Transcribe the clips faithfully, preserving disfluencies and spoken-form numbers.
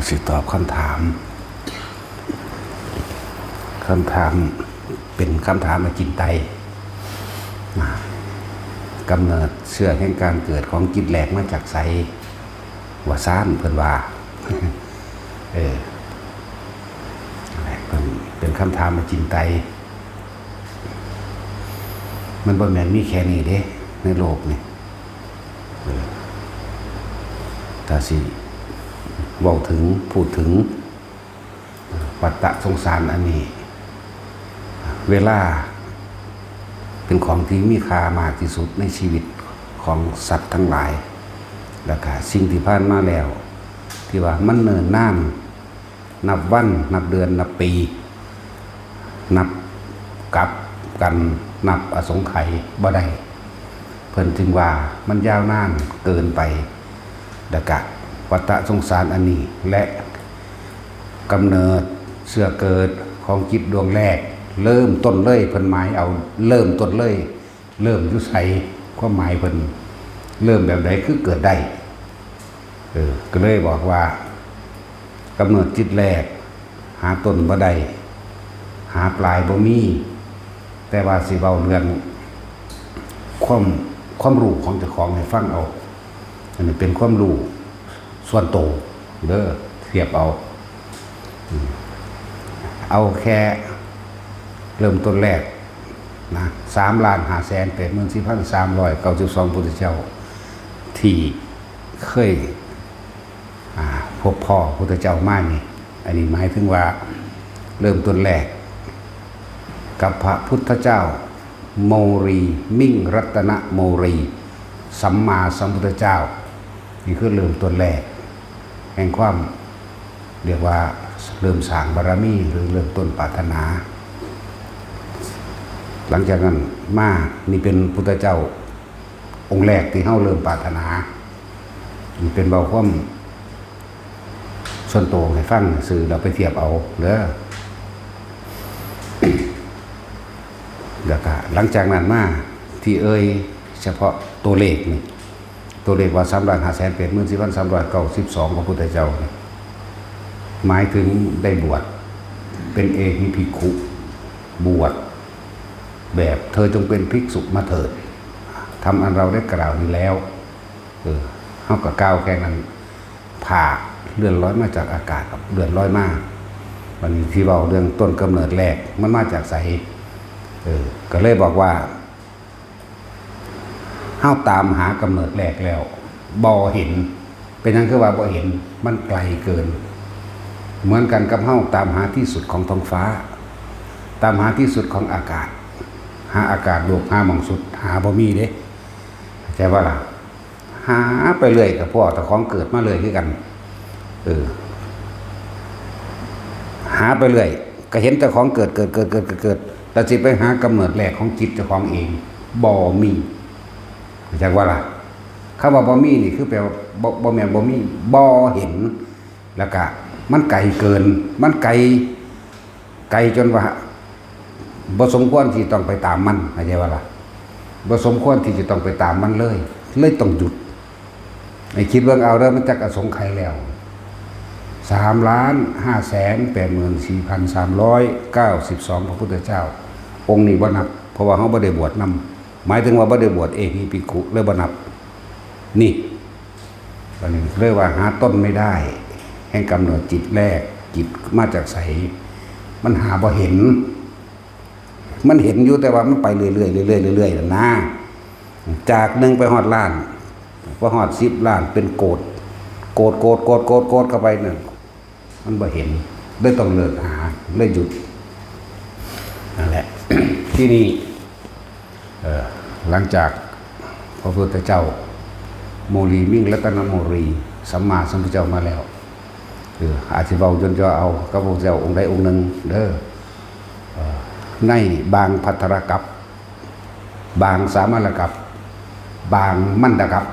สิตอบคำถาม คำถามเป็นคำถามอาจินไตย อ่ากำเนิดเชื้อแห่งการเกิดของจิตแรกมาจากไส ว่าซ่านเพิ่นว่า เออ เป็นเป็นคำถามอาจินไตย มันบ่แม่นมีแค่นี้เด้ ในโลกนี่ เออ ถ้าสิเว้าถึง พูดถึง วัฏฏะสงสารอันนี้ เวลาเป็นของที่มีค่ามากที่สุดในชีวิตของสัตว์ทั้งหลาย แล้วก็สิ่งที่ผ่านมาแล้ว ที่ว่ามันเนิ่นนาน นับวัน นับเดือน นับปี นับกับกัน นับอสงไขยบ่ได้ เพิ่นจึงว่ามันยาวนานเกินไป แล้วกะวัฏฏะสงสารอันนี้ และกำเนิดเชื้อเกิดของจิตดวงแรก เริ่มต้นเลย เพิ่นหมายเอาเริ่มต้นเลย เริ่มอยู่ไส ความหมายเพิ่นเริ่มแบบใดคือเกิดได้ เออ ก็เลยบอกว่ากำเนิดจิตแรก หาต้นบ่ได้ หาปลายบ่มี แต่ว่าสิเว้าเรื่องความ ความรู้ของเจ้าของให้ฟังเอา อันนี้เป็นความรู้ส่วนตัวเด้อ เทียบเอา อืม เอาแค่เริ่มต้นแรกนะ สามล้านห้าแสนแปดหมื่นสี่พันสามร้อยเก้าสิบสองพุทธเจ้า ที่เคย อ่า พบพ้อพุทธเจ้ามานี่ อันนี้หมายถึงว่าเริ่มต้นแรก กับพระพุทธเจ้า โมรี มิ่งรัตนโมรี สัมมาสัมพุทธเจ้า นี่คือเริ่มต้นแรก แห่งความ เรียกว่าเริ่มสร้างบารมี หรือเริ่มต้นปรารถนา หลังจากนั้นมา นี่เป็นพุทธเจ้าองค์แรกที่เฮาเริ่มปรารถนา นี่เป็นเว้าความส่วนตัวให้ฟังซื่อ เราไปเทียบเอาเด้อ แล้วก็หลังจากนั้นมา ที่เอ่ยเฉพาะตัวเลขนี่ ตัวเลขว่าสามล้านห้าแสนแปดหมื่นสี่พันสามร้อยเก้าสิบสองพระพุทธเจ้านี่ หมายถึงได้บวชเป็นเอหิภิกขุ บวชแบบเธอจงเป็นภิกษุมาเถิด ธรรมอันเราได้กล่าวนี้แล้ว เออ เฮาก็กล่าวแค่นั้น ผ้าเลื่อนลอยมาจากอากาศ กับเลื่อนลอยมา บัดนี้ที่เว้าเรื่องต้นกำเนิดแรก มันมาจากไส เออ ก็เลยบอกว่า เฮาตามหากำเนิดแรกแล้ว บ่เห็น เป็นหยังคือว่าบ่เห็น มันไกลเกิน เหมือนกันกับเฮาตามหาที่สุดของท้องฟ้า ตามหาที่สุดของอากาศ หาอากาศโลก หาหม่องสุด หาบ่มีเด้ เข้าใจบ่ล่ะ หาไปเรื่อยก็พ้อแต่ของเกิดมาเรื่อยคือกัน เออ หาไปเรื่อย ก็เห็นแต่ของเกิด เกิด เกิด เกิด เกิด เกิด แต่สิไปหากำเนิดแรกของจิตเจ้าของเอง บ่มี เข้าใจบ่ล่ะ คำว่าบ่มีนี่คือแปลว่าบ่ บ่แม่นบ่มี บ่เห็น แล้วก็มันไกลเกิน มันไกล ไกลจนว่า บ่สมควรที่ต้องไปตามมัน เข้าใจบ่ล่ะ บ่สมควรที่จะต้องไปตามมันเลย เลยต้องหยุด ให้คิดเบิ่งเอาเด้อ มันจักอสงไขยแล้ว สามล้านห้าแสนแปดหมื่นสี่พันสามร้อยเก้าสิบสองพระพุทธเจ้า องค์นี้บ่นับ เพราะว่าเฮาบ่ได้บวชนำ หมายถึงว่าบ่ได้บวชเอหิภิกขุ เลยบ่นับ นี่ อันนี้เรียกว่าหาต้นไม่ได้ แห่งกำเนิดจิตแรก จิตมาจากไส มันหาบ่เห็น มันเห็นอยู่ แต่ว่ามันไปเรื่อยๆ เรื่อยๆ เรื่อยๆ นั่นนะ จากหนึ่งไปฮอดล้าน พอฮอดสิบล้าน เป็นโกด โกด โกด โกด โกด โกด เข้าไปนั่น มันบ่เห็น เลยต้องเลิกหา เลยหยุด นั่นแหละ ที่นี่ เอ่อ หลังจากพระพุทธเจ้า โมลี มิ่งรัตนโมลี สัมมาสัมพุทธเจ้ามาแล้ว เออ อาจสิเว้าย่นๆ เอากับพระพุทธเจ้าองค์ใดองค์หนึ่งเด้อ เอ่อ ในบางภัททรกัป บางสามัญกัป บางมัณฑกัป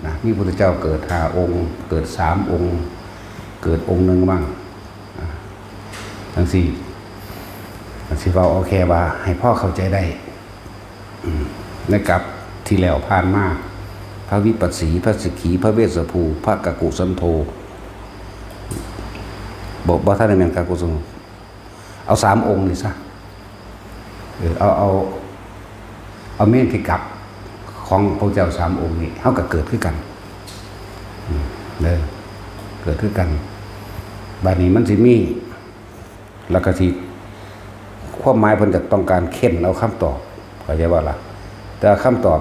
นะ มีพุทธเจ้าเกิดห้าองค์ เกิดสามองค์ เกิดองค์หนึ่งบ้าง อ่า จั่งซี้ จั่งซี้ เว้าเอาแค่ว่าให้พอเข้าใจได้ อืม ในกัปที่แล้วผ่านมา พระวิปัสสี พระสักขี พระเวสสภู พระกักกุสันโธ บ่บ่ทันได้แม่นการกุศล เอาสามองค์นี่ซะ เออ เอา เอา เอาเมนที่กลับของพระเจ้าสามองค์นี่ เฮาก็เกิดคือกัน อืม เด้อ เกิดคือกัน บาดนี้มันสิมี แล้วก็สิ ความหมายเพิ่นก็ต้องการเค้นเอาคำตอบ เข้าใจบ่ล่ะ แต่คำตอบ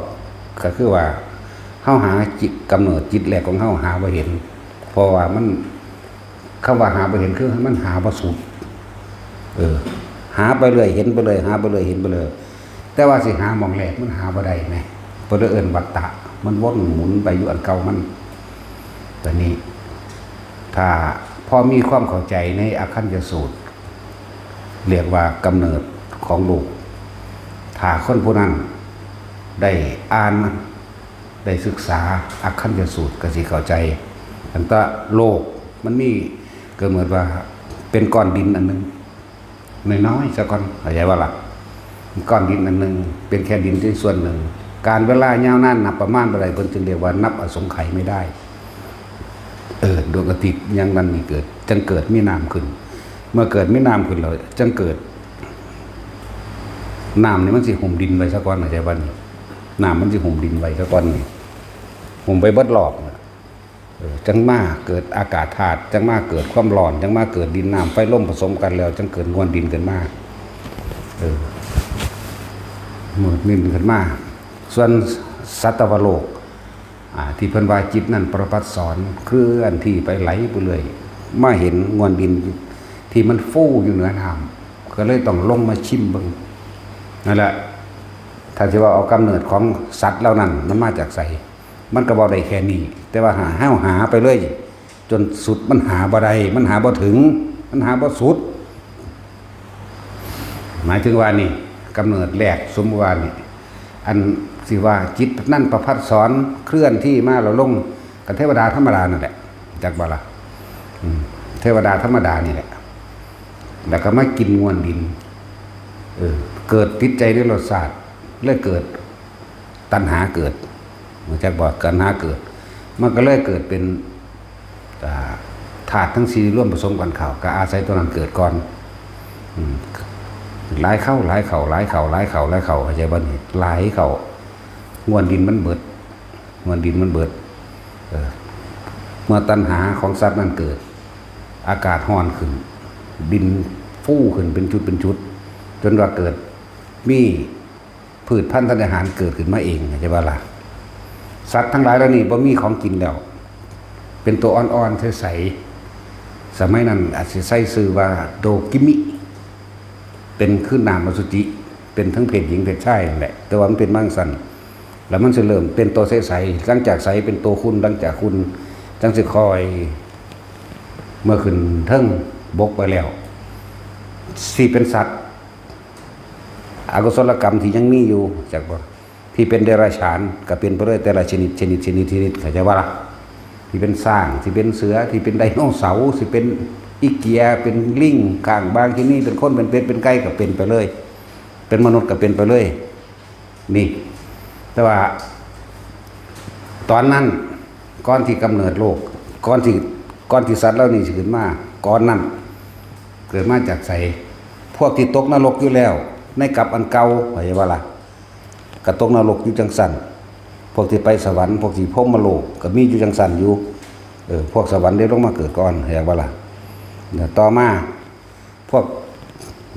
ก็คือว่า เฮาหาจิต กำเนิดจิตแรกของเฮาหาบ่เห็น เพราะว่ามัน คำว่าหาบ่เห็นคือมันหาบ่สุด เออ หาไปเรื่อย เห็นไปเรื่อย หาไปเรื่อย เห็นไปเรื่อย แต่ว่าสิหาหม่องแรกมันหาบ่ได้แหม เพิ่นเลยเอิ้นวัฏฏะ มันวนหมุนไปอยู่อันเก่ามัน แต่นี้ ถ้าพอมีความเข้าใจในอคัญญสูตร เรียกว่ากำเนิดของโลก ถ้าคนผู้นั้นได้อ่านมัน ได้ศึกษาอคัญญสูตรก็สิเข้าใจ อันตะโลกมันมี ก็เหมือนว่าเป็นก้อนดินอันหนึ่ง น้อยๆ ซะก่อน เข้าใจบ่ล่ะ ก้อนดินอันหนึ่ง เป็นแค่ดินที่ส่วนหนึ่ง การเวลายาวนานนับประมาณบ่ได้ เพิ่นจึงเรียกว่านับอสงไขยไม่ได้ เออ ดวงอาทิตย์ยังนั้นนี่เกิด จังเกิดมีน้ำขึ้น เมื่อเกิดมีน้ำขึ้นแล้ว จังเกิด น้ำนี่มันสิหุ้มดินไว้ซะก่อน เข้าใจบ่นี่ น้ำมันสิหุ้มดินไว้ซะก่อนนี่ หุ้มไปเบิดรอบน่ะ เออ จังมาเกิดอากาศธาตุ จังมาเกิดความร้อน จังมาเกิดดินน้ำไฟลมผสมกันแล้ว จังเกิดมวลดินขึ้นมา เออ มวลดินขึ้นมา ส่วนสัตวโลก อ่า ที่เพิ่นว่าจิตนั่นประภัสสรเคลื่อนที่ไปไหลไปเรื่อย มาเห็นมวลดินที่มันฟูอยู่เหนือน้ำ ก็เลยต้องลงมาชิมเบิ่ง นั่นแหละ ถ้าสิว่าเอากำเนิดของสัตว์เหล่านั้นมันมาจากไส มันก็เว้าได้แค่นี้ แต่ว่าหา เฮาหาไปเลย จนสุดมันหาบ่ได้ มันหาบ่ถึง มันหาบ่สุด หมายถึงว่านี่ กำเนิดแรก สมมุติว่านี่ อันสิว่าจิตนั่นประภัสสรเคลื่อนที่มาแล้วลง กับเทวดาธรรมดานั่นแหละ จักบ่ล่ะ อืม เทวดาธรรมดานี่แหละ แล้วก็มากินมวลดิน เออ เกิดติดใจในรสชาติ เลยเกิดตัณหาเกิด รู้จักบ่ ตัณหาเกิด มันก็เลยเกิดเป็น อ่า ธาตุทั้งสี่รวมผสมกันเข้า ก็อาศัยตัวนั้นเกิดก่อน อืม หลายเข้า หลายเข้า หลายเข้า หลายเข้า หลายเข้า เข้าใจบ่นี่ หลายเข้า มวลดินมันเบิด มวลดินมันเบิด เออ เมื่อตัณหาของสัตว์นั้นเกิด อากาศร้อนขึ้น ดินฟูขึ้นเป็นจุดเป็นจุด จนว่าเกิดมี พืชพันธุ์ธัญญาหารเกิดขึ้นมาเอง เข้าใจบ่ล่ะ สัตว์ทั้งหลายเหล่านี้บ่มีของกินแล้ว เป็นตัวอ่อนๆ ใสๆ สมัยนั้นอาจสิใส่ชื่อว่าโดกิมิ เป็นคือน้ำอสุจิ เป็นทั้งเพศหญิงเพศชายนั่นแหละ แต่ว่ามันเป็นมาจั่งซั้น แล้วมันสิเริ่มเป็นตัวใสๆ หลังจากใสเป็นตัวขุ่น หลังจากขุ่น จั่งสิค่อย เมื่อขึ้นเทิงบกไปแล้ว สิเป็นสัตว์ อกุศลกรรมที่ยังมีอยู่ จักบ่ ที่เป็นเดรัจฉานก็เป็นไปเรื่อยแต่ละชนิด ชนิด ชนิด ชนิด เข้าใจบ่ล่ะ ที่เป็นช้าง ที่เป็นเสือ ที่เป็นไดโนเสาร์ ที่เป็นอีเกีย เป็นลิง ข้างบางที่นี่ เป็นคน เป็นเป็ด เป็นไก่ก็เป็นไปเลย เป็นมนุษย์ก็เป็นไปเลย นี่ แต่ว่า ตอนนั้น ก่อนที่กำเนิดโลก ก่อนที่ ก่อนที่สัตว์เหล่านี้สิขึ้นมา ก่อนนั้น เกิดมาจากไส พวกที่ตกนรกอยู่แล้ว ในกลับอันเก่า เข้าใจบ่ล่ะ ก็ตกนรกอยู่จั่งซั้น พวกที่ไปสวรรค์ พวกที่พรหมโลก ก็มีอยู่จั่งซั้นอยู่ เออ พวกสวรรค์ได้ลงมาเกิดก่อน เข้าใจบ่ล่ะ แล้วต่อมา พวก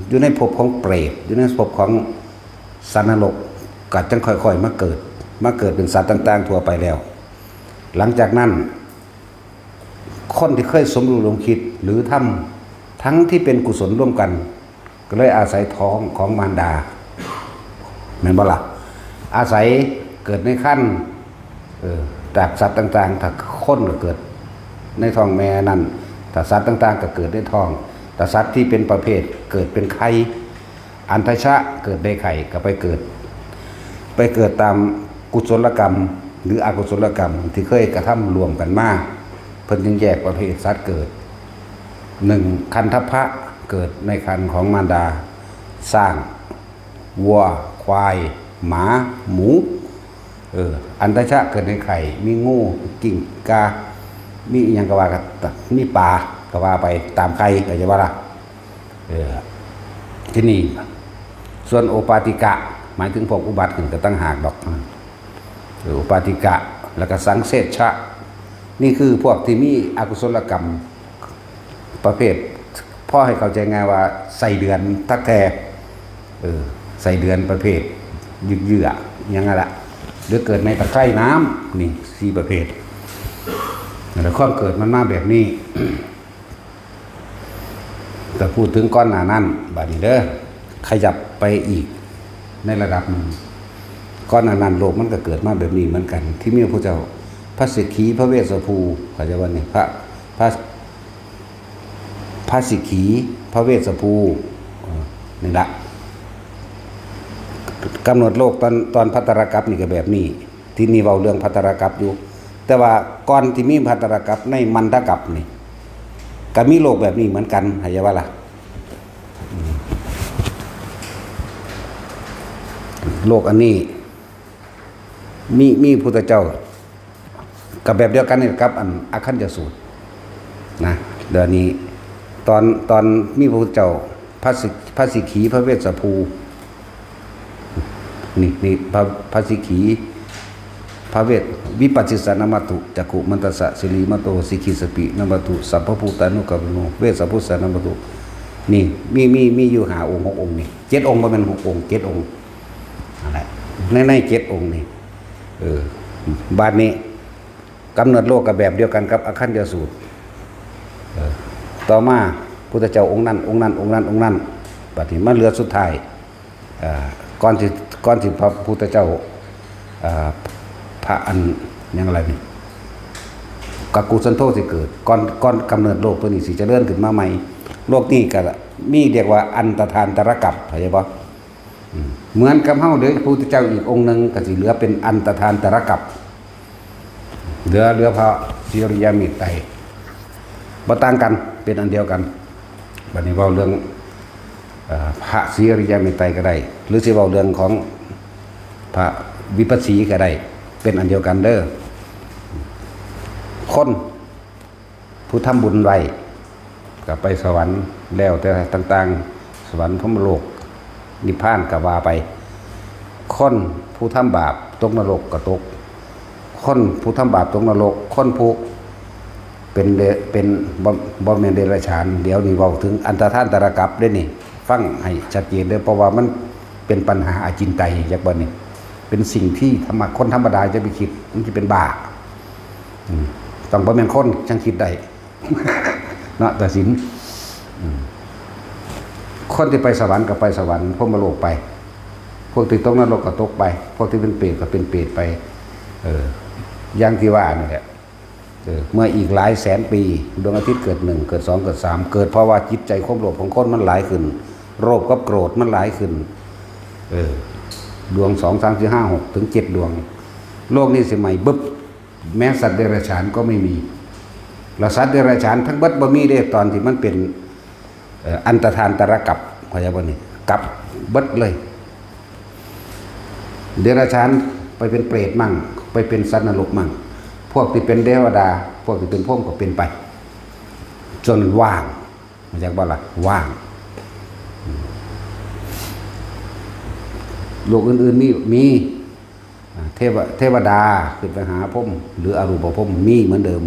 อยู่ในภพของเปรต อยู่ในภพของสัตว์นรก ก็จั่งค่อยๆ มาเกิด มาเกิดเป็นสัตว์ต่างๆ ทั่วไปแล้ว หลังจากนั้น คนที่เคยสมรู้ร่วมคิด หรือทำทั้งที่เป็นกุศลร่วมกัน ก็เลยอาศัยท้องของมารดา แม่นบ่ล่ะ อาศัยเกิดในครรภ์ เออ จากสัตว์ต่างๆ ถ้าคนก็เกิดในท้องแม่นั่น ถ้าสัตว์ต่างๆ ก็เกิดในท้อง ถ้าสัตว์ที่เป็นประเภทเกิดเป็นไข่ อันทชะเกิดในไข่ก็ไปเกิด ไปเกิดตามกุศลกรรม หรืออกุศลกรรมที่เคยกระทำร่วมกันมา เพิ่นจึงแยกประเภทสัตว์เกิด หนึ่ง คันทัพพะ เกิดในครรภ์ของมารดา ช้าง วัว ควาย หมา หมู เออ อันทชะเกิดในไข่ มีงู กิ้งก่า มีอิหยังก็ว่ากัน มีปลา ก็ว่าไปตามใคร เข้าใจบ่ล่ะ เออ ที่นี่ ส่วนโอปาติกะ หมายถึงพวกอุบัติขึ้นก็ต่างหากดอก เออ โอปาติกะ แล้วก็สังเสชชะ นี่คือพวกที่มีอกุศลกรรม ประเภท พอให้เข้าใจง่ายว่าไส้เดือนตักแต เออ ไส้เดือนประเภท ยึกเยือกอย่างนั้นละ หรือเกิดในตะไคร่น้ำ นี่สี่ประเภท แล้วความเกิดมันมาแบบนี้ แต่พูดถึงก่อนหน้านั้น บัดนี้เด้อ ขยับไปอีกในระดับหนึ่ง ก่อนหน้านั้นโลกมันก็เกิดมาแบบนี้เหมือนกัน ที่มีพระพุทธเจ้า พระสิกขี พระเวสสภู เข้าใจว่านี่ พระ พระ พระสิกขี พระเวสสภู เออ นี่ละ กำหนดโลกตอน ตอนภัททรกัปปะนี่ก็แบบนี้ ที่นี่เว้าเรื่องภัททรกัปปะอยู่ แต่ว่าก่อนที่มีภัททรกัปปะ ในมันทกัปปะนี่ ก็มีโลกแบบนี้เหมือนกัน เข้าใจบ่ล่ะ อืม โลกอันนี้ มี มีพุทธเจ้า ก็แบบเดียวกันนี่กับอันอาคัญญสูตร นะ เดี๋ยวนี้ ตอน ตอนมีพระพุทธเจ้า พระสิ พระสิกขี พระเวสสภู นี่ นี่ พระ พระสิกขี พระเวส วิปัสสิสานามัตถุ จักขุมันตสะ สิริมัตโต สิกขีสปิ นามัตถุ สัพพภูตานุกัมปโน เวสสะพุสสานามัตถุ นี่ มี มี มีอยู่ห้าองค์ หกองค์นี่ เจ็ดองค์ บ่แม่นหกองค์ เจ็ดองค์ นั่นแหละ ใน ในเจ็ดองค์นี่ เออ บาดนี้ กำเนิดโลกก็แบบเดียวกันกับอาคัญญสูตร เออ ต่อมา พุทธเจ้าองค์นั้น องค์นั้น องค์นั้น องค์นั้น บัดนี้มาเหลือสุดท้าย อ่า ก่อนสิ ก่อนสิพระพุทธเจ้า อ่า พระอัน หยังอะไรนี่ กักกุสันโธสิเกิด ก่อน ก่อนกำเนิดโลกตัวนี้สิเจริญขึ้นมาใหม่ โลกนี้ก็มีเรียกว่าอันตทานตรกัปปะ เข้าใจบ่ อืม เหมือนกับเฮาเดี๋ยวพระพุทธเจ้าอีกองค์หนึ่งก็สิเหลือเป็นอันตทานตรกัปปะ เหลือ เหลือพระศรีอริยเมตไตรย บ่ต่างกัน เป็นอันเดียวกัน บัดนี้เว้าเรื่อง เอ่อ พระศรีอริยเมตไตรยก็ได้ หรือสิเว้าเรื่องของพระวิปัสสีก็ได้ เป็นอันเดียวกันเด้อ คนผู้ทำบุญไว้ ก็ไปสวรรค์แล้วแต่ต่างๆ สวรรค์พรหมโลก นิพพานก็ว่าไป คนผู้ทำบาปตกนรกก็ตก คนผู้ทำบาปตกนรก คนผู้เป็นเด เป็น บ่ บ่แม่นเดรัจฉาน เดี๋ยวนี้เว้าถึงอันตรธานตรกัปปะเด้นี่ ฟังให้ชัดเจนเด้อ เพราะว่ามันเป็นปัญหาอจินไตย จักบ่นี่ เป็นสิ่งที่ธรรมะ คนธรรมดาจะไปคิด มันสิเป็นบ้า อืม ต้องบ่แม่นคนจั่งคิดได้ เนาะ ตัดสิน อืม คนที่ไปสวรรค์ก็ไปสวรรค์ พรหมโลกไป พวกที่ตกนรกก็ตกไป พวกที่เป็นเปรตก็เป็นเปรตไป เออ อย่างที่ว่านี่แหละ เออ เมื่ออีกหลายแสนปี ดวงอาทิตย์เกิดหนึ่ง เกิดสอง เกิดสาม เกิดเพราะว่าจิตใจความโลภของคนมันหลายขึ้น โลภกับโกรธมันหลายขึ้น เออ ดวง สอง สาม สี่ ห้า หก ถึง เจ็ด ดวง โลกนี้สิใหม่บึบ แม้สัตว์เดรัจฉานก็ไม่มี และสัตว์เดรัจฉานทั้งเบิดบ่มีเด้ ตอนที่มันเป็น เอ่อ อันตรธานตรกัปปะ เข้าใจบ่นี่ กัปปะเบิดเลย เดรัจฉานไปเป็นเปรตมั่ง ไปเป็นสัตว์นรกมั่ง พวกที่เป็นเทวดา พวกที่เป็นพรหมก็เป็นไป จนว่าง เข้าใจบ่ล่ะ ว่าง โลกอื่นๆมี มี อ่า เทว เทวดาขึ้นไปหาพรหม หรืออรูปพรหมมีเหมือนเดิม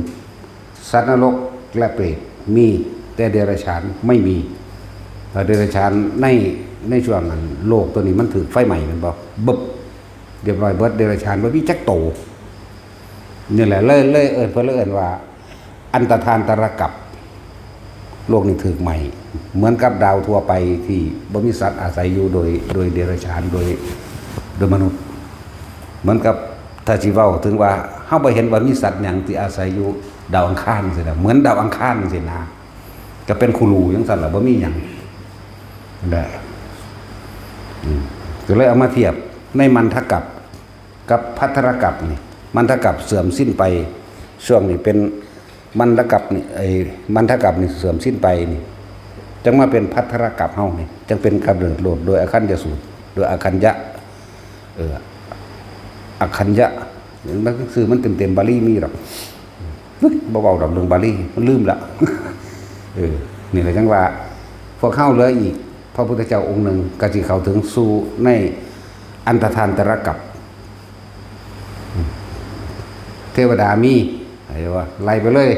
สัตว์นรกและเปรตมี แต่เดรัจฉานไม่มี เอ่อ เดรัจฉานใน ในช่วงนั้นโลกตัวนี้มันถืกไฟไหม้แม่นบ่ บึบ เรียบร้อยเบิด เดรัจฉานบ่มีจักโต นี่แหละ เลย เลยเอิ้น เพิ่นเลยเอิ้นว่า อันตรธานตรกัปปะ โลกนี้ถืกไหม้ เหมือนกับดาวทั่วไปที่บ่มีสัตว์อาศัยอยู่โดย โดยเดรัจฉาน โดย โดยมนุษย์ เหมือนกับถ้าสิเว้าถึงว่า เฮาบ่เห็นว่ามีสัตว์หยังที่อาศัยอยู่ดาวอังคารจั่งซี้นะ เหมือนดาวอังคารจั่งซี้นะ ก็เป็นคุรูจั่งซั้นล่ะ บ่มีหยัง นั่นแหละ อืม ก็เลยเอามาเทียบในมันทกัปปะกับภัททรกัปปะนี่ มันทกัปปะเสื่อมสิ้นไป ช่วงนี้เป็นมันทกัปปะนี่ ไอ้มันทกัปปะนี่เสื่อมสิ้นไปนี่ จั่งมาเป็นภัททรกัปปะเฮานี่ จั่งเป็นกำเนิดโลกโดยอาคัญญสูตร โดยอาคัญญะ เออ อาคัญญะ มันคือมันเต็มๆ บาลีมีดอก บ่เว้าดอกเรื่องบาลี มันลืมละ เออ นี่แหละจังว่า พวกเฮาเหลืออีก พระพุทธเจ้าองค์หนึ่งก็สิเข้าถึงสู่ในอันตรธานตรกัป เทวดามี เข้าใจว่าไล่ไปเลย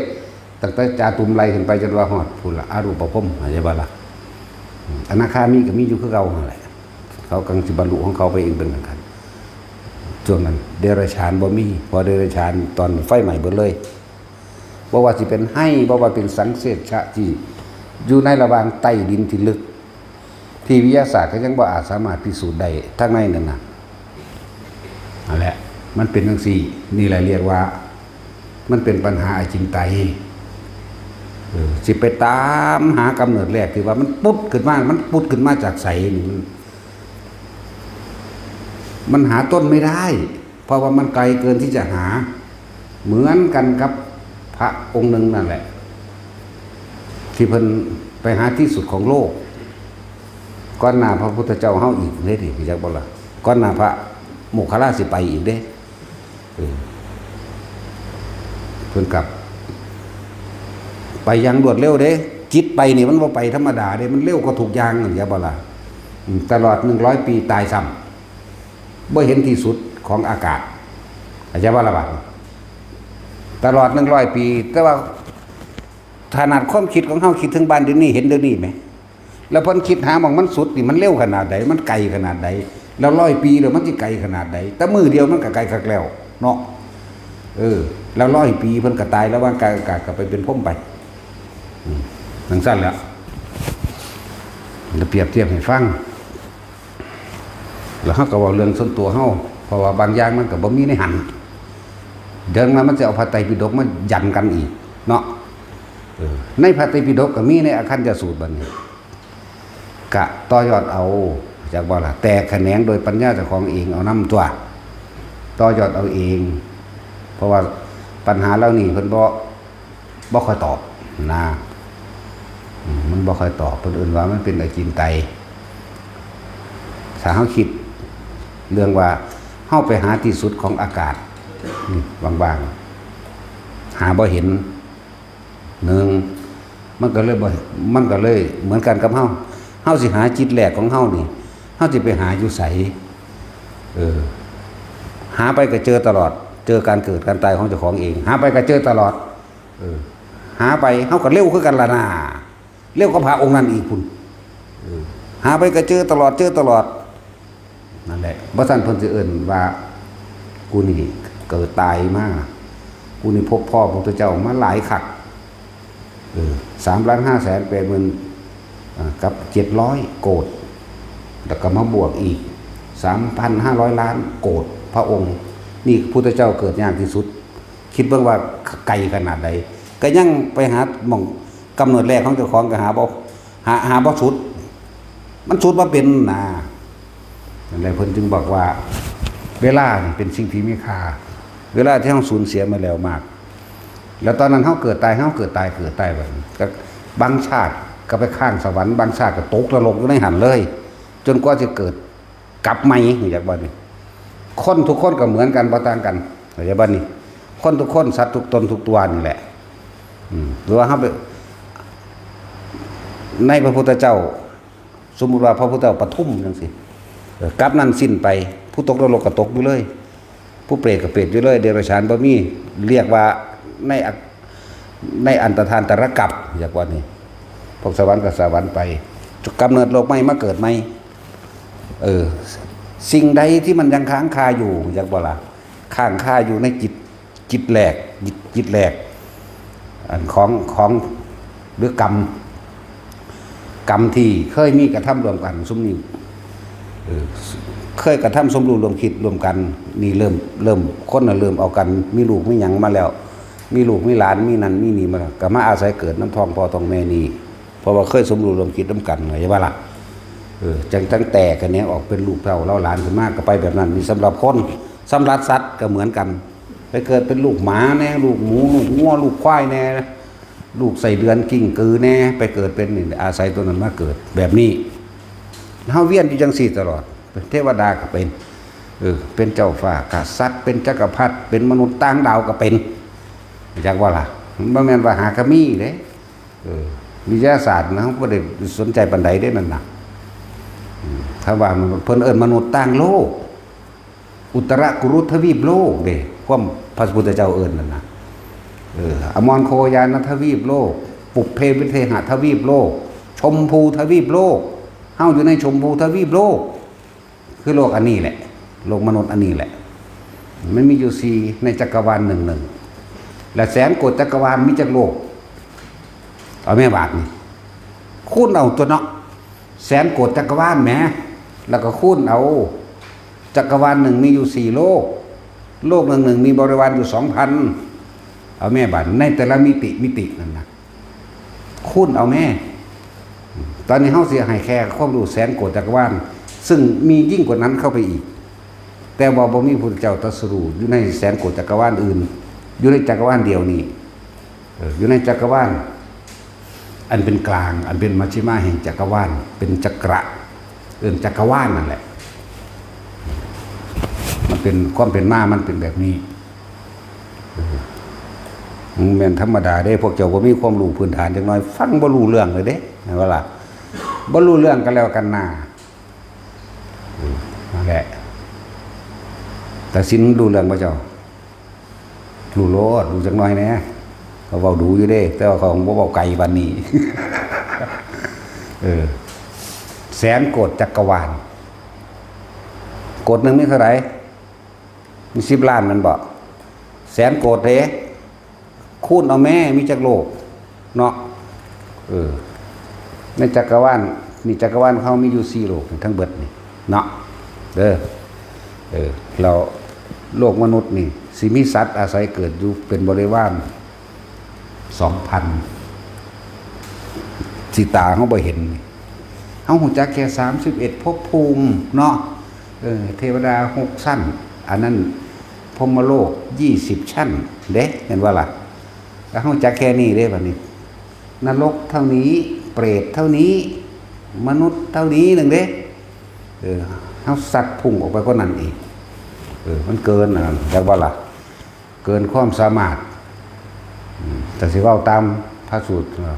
ตั้งแต่จาตุมไล่ขึ้นไปจนว่าฮอดพุ้นละ อรูปพรหม เข้าใจบ่ล่ะ อนาคามีก็มีอยู่คือเก่าหั่นแหละ เขากังสิบรรลุของเขาไปเองเป็นกัน ช่วงนั้นเดรัจฉานบ่มี เพราะเดรัจฉานตอนไฟไหม้เบิดเลย บ่ว่าสิเป็นไฮ่ บ่ว่าเป็นสังเสชะที่อยู่ในระหว่างใต้ดินที่ลึก ที่วิทยาศาสตร์ก็ยังบ่อาจสามารถพิสูจน์ได้ทางในนั่นน่ะ นั่นแหละ มันเป็นจังซี่ นี่แหละเรียกว่า มันเป็นปัญหาอจินไตย เออ สิไปตามหากำเนิดแรกที่ว่ามันปุดขึ้นมา มันปุดขึ้นมาจากไสนี่ มัน มันหาต้นไม่ได้ เพราะว่ามันไกลเกินที่จะหา เหมือนกันกับพระองค์หนึ่งนั่นแหละ ที่เพิ่นไปหาที่สุดของโลก ก่อนหน้าพระพุทธเจ้าเฮาอีกเด้นี่ จักบ่ล่ะ ก่อนหน้าพระโมคคัลลาสิไปอีกเด้ เออ เพิ่นกลับ ไปอย่างรวดเร็วเด้ จิตไปนี่มันบ่ไปธรรมดาเด้ มันเร็วกว่าทุกอย่างนั่น จักบ่ล่ะ อืม ตลอดหนึ่งร้อยปีตายซ้ำ บ่เห็นที่สุดของอากาศ เข้าใจบ่ล่ะบัดนี้ ตลอดหนึ่งร้อยปี แต่ว่าขนาดความคิดของเฮาคิดถึงบ้านเดี๋ยวนี้ เห็นเดี๋ยวนี้ไหม แล้วเพิ่นคิดหาหม่องมันสุดนี่ มันเร็วขนาดใด มันไกลขนาดใด แล้วร้อยปีแล้วมันสิไกลขนาดใด แต่มื้อเดียวมันก็ไกลคักแล้วเนาะ เออ แล้วร้อยปีเพิ่นก็ตาย แล้วว่างกายอากาศก็ไปเป็นพรหมไป อืม จังซั่นแหละ จะเปรียบเทียบให้ฟัง แล้วเฮาก็เว้าเรื่องส่วนตัวเฮา เพราะว่าบางอย่างมันก็บ่มีในหั้น เดี๋ยวมามันจะเอาพระไตรปิฎกมายันกันอีกเนาะ เออ ในพระไตรปิฎกก็มีในอคัญญสูตรบัดนี้ กะต่อยอดเอา จักบ่ล่ะ แตกแขนงโดยปัญญาเจ้าของเองเอานำตั๊ว ต่อยอดเอาเอง เพราะว่าปัญหาเหล่านี้เพิ่นบ่ บ่ค่อยตอบนะ อืม มันบ่ค่อยตอบ เพิ่นเอิ้นว่ามันเป็นอจินไตย ถ้าเฮาคิดเรื่องว่าเฮาไปหาที่สุดของอากาศ นี่ ว่างๆ หาบ่เห็น หนึ่ง มันก็เลยบ่ มันก็เลยเหมือนกันกับเฮา เฮาสิหาจิตแรกของเฮานี่ เฮาสิไปหาอยู่ไส เออ หาไปก็เจอตลอด เจอการเกิดการตายของเจ้าของเอง หาไปก็เจอตลอด เออ หาไป เฮาก็เร็วคือกันล่ะนา เร็วกว่าพระองค์นั้นอีกพุ้น เออ หาไปก็เจอตลอด เจอตลอด นั่นแหละ บ่ซั้นเพิ่นสิเอิ้นว่า กูนี่เกิดตายมา กูนี่พบพ้อพระพุทธเจ้ามาหลายคัก เออ สามล้านห้าแสนแปดหมื่น อ่า กับเจ็ดร้อยโกฏ แล้วก็มาบวกอีก สามพันห้าร้อยล้านโกฏพระองค์ นี่พุทธเจ้าเกิดยากที่สุด คิดเบิ่งว่าไกลขนาดใด ก็ยังไปหาหม่องกำเนิดแรกของเจ้าของก็หาบ่ หา หาบ่สุด มันสุดบ่เป็นนะ นั่นแหละเพิ่นจึงบอกว่า เวลานี่เป็นสิ่งที่มีค่า เวลาที่เฮาสูญเสียมาแล้วมาก แล้วตอนนั้นเฮาเกิดตาย เฮาเกิดตาย เกิดตายบัดนี้ ก็บางชาติก็ไปค้างสวรรค์ บางชาติก็ตกนรกอยู่ในหั้นเลย จนกว่าสิเกิดกลับใหม่ จักบ่นี่ คนทุกคนก็เหมือนกัน บ่ต่างกัน จักบ่นี่ คนทุกคน สัตว์ทุกตนทุกตัวนี่แหละ อืม หรือว่าเฮาไป ในพระพุทธเจ้า สมมุติว่าพระพุทธเจ้าปทุมจังซี่ เออ กลับนั้นสิ้นไป ผู้ตกนรกก็ตกอยู่เลย ผู้เปรตก็เปรตอยู่เลย เดรัจฉานบ่มี เรียกว่าในอัก ในอันตรธานตรกัป เรียกว่านี่ พวกสวรรค์ก็สวรรค์ไป กำเนิดโลกใหม่มาเกิดใหม่ เออ สิ่งใดที่มันยังค้างคาอยู่ เรียกว่าล่ะ ค้างคาอยู่ในจิต จิตแรก จิต จิตแรก อันของ ของ หรือกรรม กรรมที่เคยมีกระทำร่วมกัน ซุมนี้ เออ เคยกระทำสมรู้ร่วมคิดร่วมกัน นี่เริ่ม เริ่ม คนน่ะเริ่มเอากัน มีลูกมีหยังมาแล้ว มีลูกมีหลาน มีนั่นมีนี่มาแล้ว ก็มาอาศัยเกิดนำท้องพ่อท้องแม่นี่ เพราะว่าเคยสมรู้ร่วมคิดนำกัน เข้าใจบ่ล่ะ เออ จั่ง จั่งแตกแขนงออกเป็นลูกเต้าเหล่าหลานขึ้นมา ก็ไปแบบนั้น นี่สำหรับคน สำหรับสัตว์ก็เหมือนกัน ไปเกิดเป็นลูกหมาแน่ ลูกหมู ลูกงัว ลูกควายแน่ ลูกไส้เดือน กิ้งกือแน่ ไปเกิดเป็นนี่ อาศัยตัวนั้นมาเกิด แบบนี้ เฮาเวียนอยู่จั่งซี่ตลอด เป็นเทวดาก็เป็น เออ เป็นเจ้าฟ้ากษัตริย์ เป็นจักรพรรดิ เป็นมนุษย์ต่างดาวก็เป็น จักบ่ล่ะ มันบ่แม่นว่าหากะมีเด้ เออ วิทยาศาสตร์นะ บ่ได้สนใจปานใดเด้นั่นน่ะ อืม ถ้าว่ามัน เพิ่นเอิ้นมนุษย์ต่างโลก อุตรกุรุทวีปโลกเด้ ความพระพุทธเจ้าเอิ้นนั่นน่ะ เออ อมรโคยานทวีปโลก ปุพเพวิเทหทวีปโลก ชมพูทวีปโลก เฮาอยู่ในชมพูทวีปโลก คือโลกอันนี้แหละ โลกมนุษย์อันนี้แหละ มันมีอยู่สี่ในจักรวาลหนึ่งหนึ่ง และแสนโกดจักรวาลมีจักโลก เอาแม่บาทนี่ คูณเอาตัวเนาะ แสนโกดจักรวาลแหม แล้วก็คูณเอา จักรวาลหนึ่งมีอยู่สี่โลก โลกหนึ่งหนึ่งมีบริวารอยู่สองพัน เอาแม่บาท ในแต่ละมิติมิตินั่นนะ คูณเอาแม่ ตอนนี้เฮาสิให้แค่ความรู้แสนโกดจักรวาล ซึ่งมียิ่งกว่านั้นเข้าไปอีก แต่ว่าบ่มีพุทธเจ้าตรัสรู้อยู่ในแสนโกดจักรวาลอื่น อยู่ในจักรวาลเดียวนี้ เออ อยู่ในจักรวาล อันเป็นกลาง อันเป็นมัชฌิมาแห่งจักรวาล เป็นจักระ เอิ้นจักรวาลนั่นแหละ มันเป็นความเป็นมา มันเป็นแบบนี้ เออ มันแม่นธรรมดาเด้ พวกเจ้าบ่มีความรู้พื้นฐานจักหน่อย ฟังบ่รู้เรื่องเลยเด้ แม่นบ่ล่ะ บ่รู้เรื่องกันแล้วกันนา เออ นั่นแหละ ตัดสินรู้เรื่องบ่เจ้า รู้โลด รู้จักหน่อยแหน่ เขาเว้าดูอยู่เด้ แต่ว่าเขาบ่เว้าไกลปานนี้ เออ แสนโกดจักรวาล โกดหนึ่งมีเท่าไหร่ มีสิบล้านแม่นบ่ แสนโกดเด้ คูณเอาแม่ มีจักโลก เนาะ เออ ในจักรวาล นี่จักรวาลเฮามีอยู่สี่โลกนี่ทั้งเบิดนี่ เนาะ เด้อ เออ แล้วโลกมนุษย์นี่ สิมีสัตว์อาศัยเกิดอยู่เป็นบริวาร สองพัน สิตาเฮาบ่เห็นนี่ เฮาฮู้จักแค่สามสิบเอ็ดภพภูมิเนาะ เออ เทวดาหกชั้น อันนั้นพรหมโลกยี่สิบชั้นเด้ แม่นบ่ล่ะ แล้วเฮาจักแค่นี้เด้บัดนี้ นรกเท่านี้ เปรตเท่านี้ มนุษย์เท่านี้หนึ่งเด้ เออ เฮาสัตว์พุ่งออกไปกว่านั้นอีก เออ มันเกินอันนั้น จักบ่ล่ะ เกินความสามารถ อืม แต่สิเว้าตามพระสูตร เออ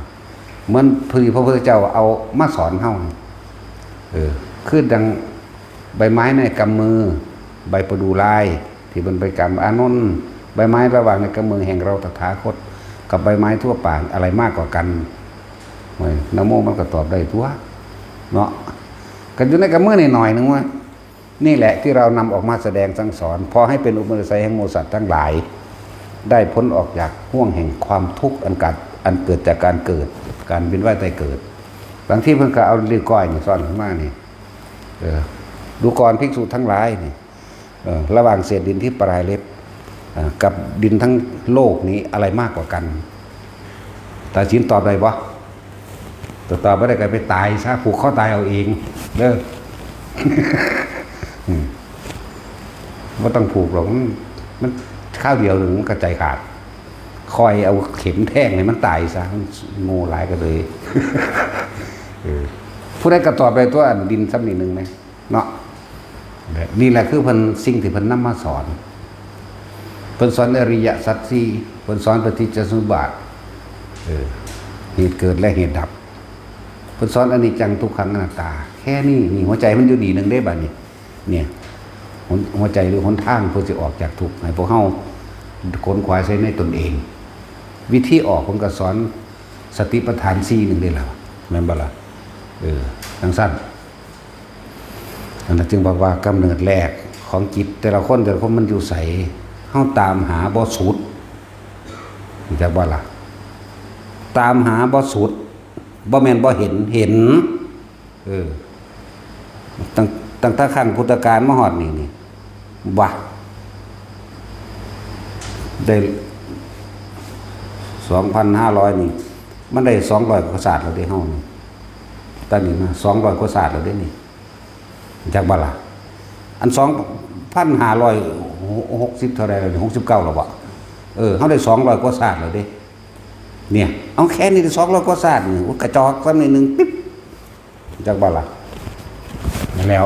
เหมือนที่พระพุทธเจ้าเอามาสอนเฮา เออ คือดังใบไม้ในกำมือ ใบประดู่ลาย ที่เพิ่นไปกำ อานนท์ ใบไม้ระหว่างในกำมือแห่งเราตถาคต กับใบไม้ทั่วไปอะไรมากกว่ากัน โอ้ย นะโมมันก็ตอบได้ตัว เนาะ ก็อยู่ในกำมือนี่หน่อยหนึ่งว่า นี่แหละที่เรานำออกมาแสดงสั่งสอน พอให้เป็นอุปนิสัยแห่งหมู่สัตว์ทั้งหลาย ได้พ้นออกจากห้วงแห่งความทุกข์อันกัด อันเกิดจากการเกิด การเวียนว่ายตายเกิด บางทีเพิ่นก็เอาริ้วก้อยนี่ซ่อนขึ้นมานี่ เออ ดูก่อนภิกษุทั้งหลายนี่ เออ ระหว่างเศษดินที่ปลายเล็บ เอ่อ กับดินทั้งโลกนี้อะไรมากกว่ากัน ตัดสินตอบได้บ่ ตอบบ่ได้ก็ไปตายซะ ผูกคอตายเอาเอง เด้อ อืม บ่ต้องผูกหรอก มัน มันคราวเดียวหนึ่งมันก็ใจขาด คอยเอาเข็มแทงให้มันตายซะ มันโง่หลายก็เลย เออ ผู้ใดก็ตอบได้ตัว อันดินซ้ำนิดหนึ่งนะ เนาะ นี่แหละคือเพิ่น สิ่งที่เพิ่นนำมาสอน เพิ่นสอนอริยสัจสี่ เพิ่นสอนปฏิจจสมุปบาท เออ เหตุเกิดและเหตุดับ เพิ่นสอนอนิจจังทุกขังอนัตตา แค่นี้ นี่หัวใจมันอยู่นี่หนึ่งเด้บัดนี้ เนี่ย หัว หัวใจหรือหนทางเพื่อสิออกจากทุกข์ ให้พวกเฮาขนขวายใส่ในตนเอง วิธีออกเพิ่นก็สอนสติปัฏฐานสี่หนึ่งเด้ล่ะ แม่นบ่ล่ะ เออ จั่งซั้น อันนั้นจึงบอกว่ากำเนิดแรกของจิตแต่ละคนแต่ละคนมันอยู่ไส เฮาตามหาบ่สุด รู้จักบ่ล่ะ ตามหาบ่สุด บ่แม่นบ่เห็น เห็น เออ ตั้ง ตั้งแต่ครั้งพุทธกาลมาฮอดนี่ นี่ บ่ะ ได้ สองพันห้าร้อย นี่ มันได้สองร้อยกว่าศาสตร์แล้วเด้ เฮานี่ ตอนนี้มาสองร้อยกว่าศาสตร์แล้วเด้นี่ จักบ่ล่ะ อันสองพันห้าร้อยหกสิบเท่าใดแล้วนี่ หกสิบเก้าแล้วบ่ เออ เฮาได้สองร้อยกว่าศาสตร์แล้วเด้ เนี่ย เอาแค่นี้ได้สองร้อยกว่าศาสตร์นี่ โอ้ย กระจอกซ้ำนิดนึง ปิ๊บ จักบ่ล่ะ นั่นแล้ว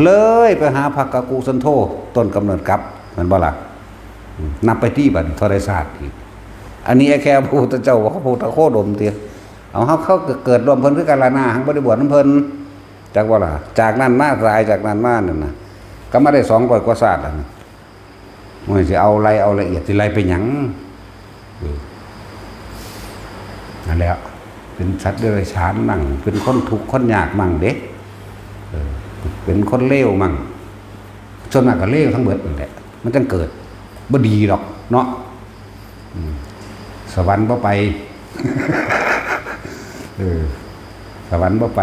เลยไปหาพระกะกุสันโธ ต้นกำเนิดกลับ แม่นบ่ล่ะ อืม นับไปตี้บัดนี้เท่าใดศาสตร์อีก อันนี้แค่พระพุทธเจ้า พระพุทธโคดมเตีย เอาเฮา เขาก็เกิดร่วมเพิ่นคือกันล่ะนะ หังบ่ได้บวชนำเพิ่น จักบ่ล่ะ จากนั้นมา สายจากนั้นมานั่นน่ะ ก็มาได้สองร้อยกว่าชาติแล้วนี่ มันสิเอาไล่ เอาละเอียดสิไล่ไปหยัง เออ นั่นแหละ เป็นสัตว์เดรัจฉานมั่ง เป็นคนทุกข์คนยากมั่งเด้ เออ เป็นคนเลวมั่ง ส่วนมากก็เลวทั้งเบิดนั่นแหละ มันจั่งเกิด บ่ดีดอกเนาะ อืม สวรรค์บ่ไป เออ สวรรค์บ่ไป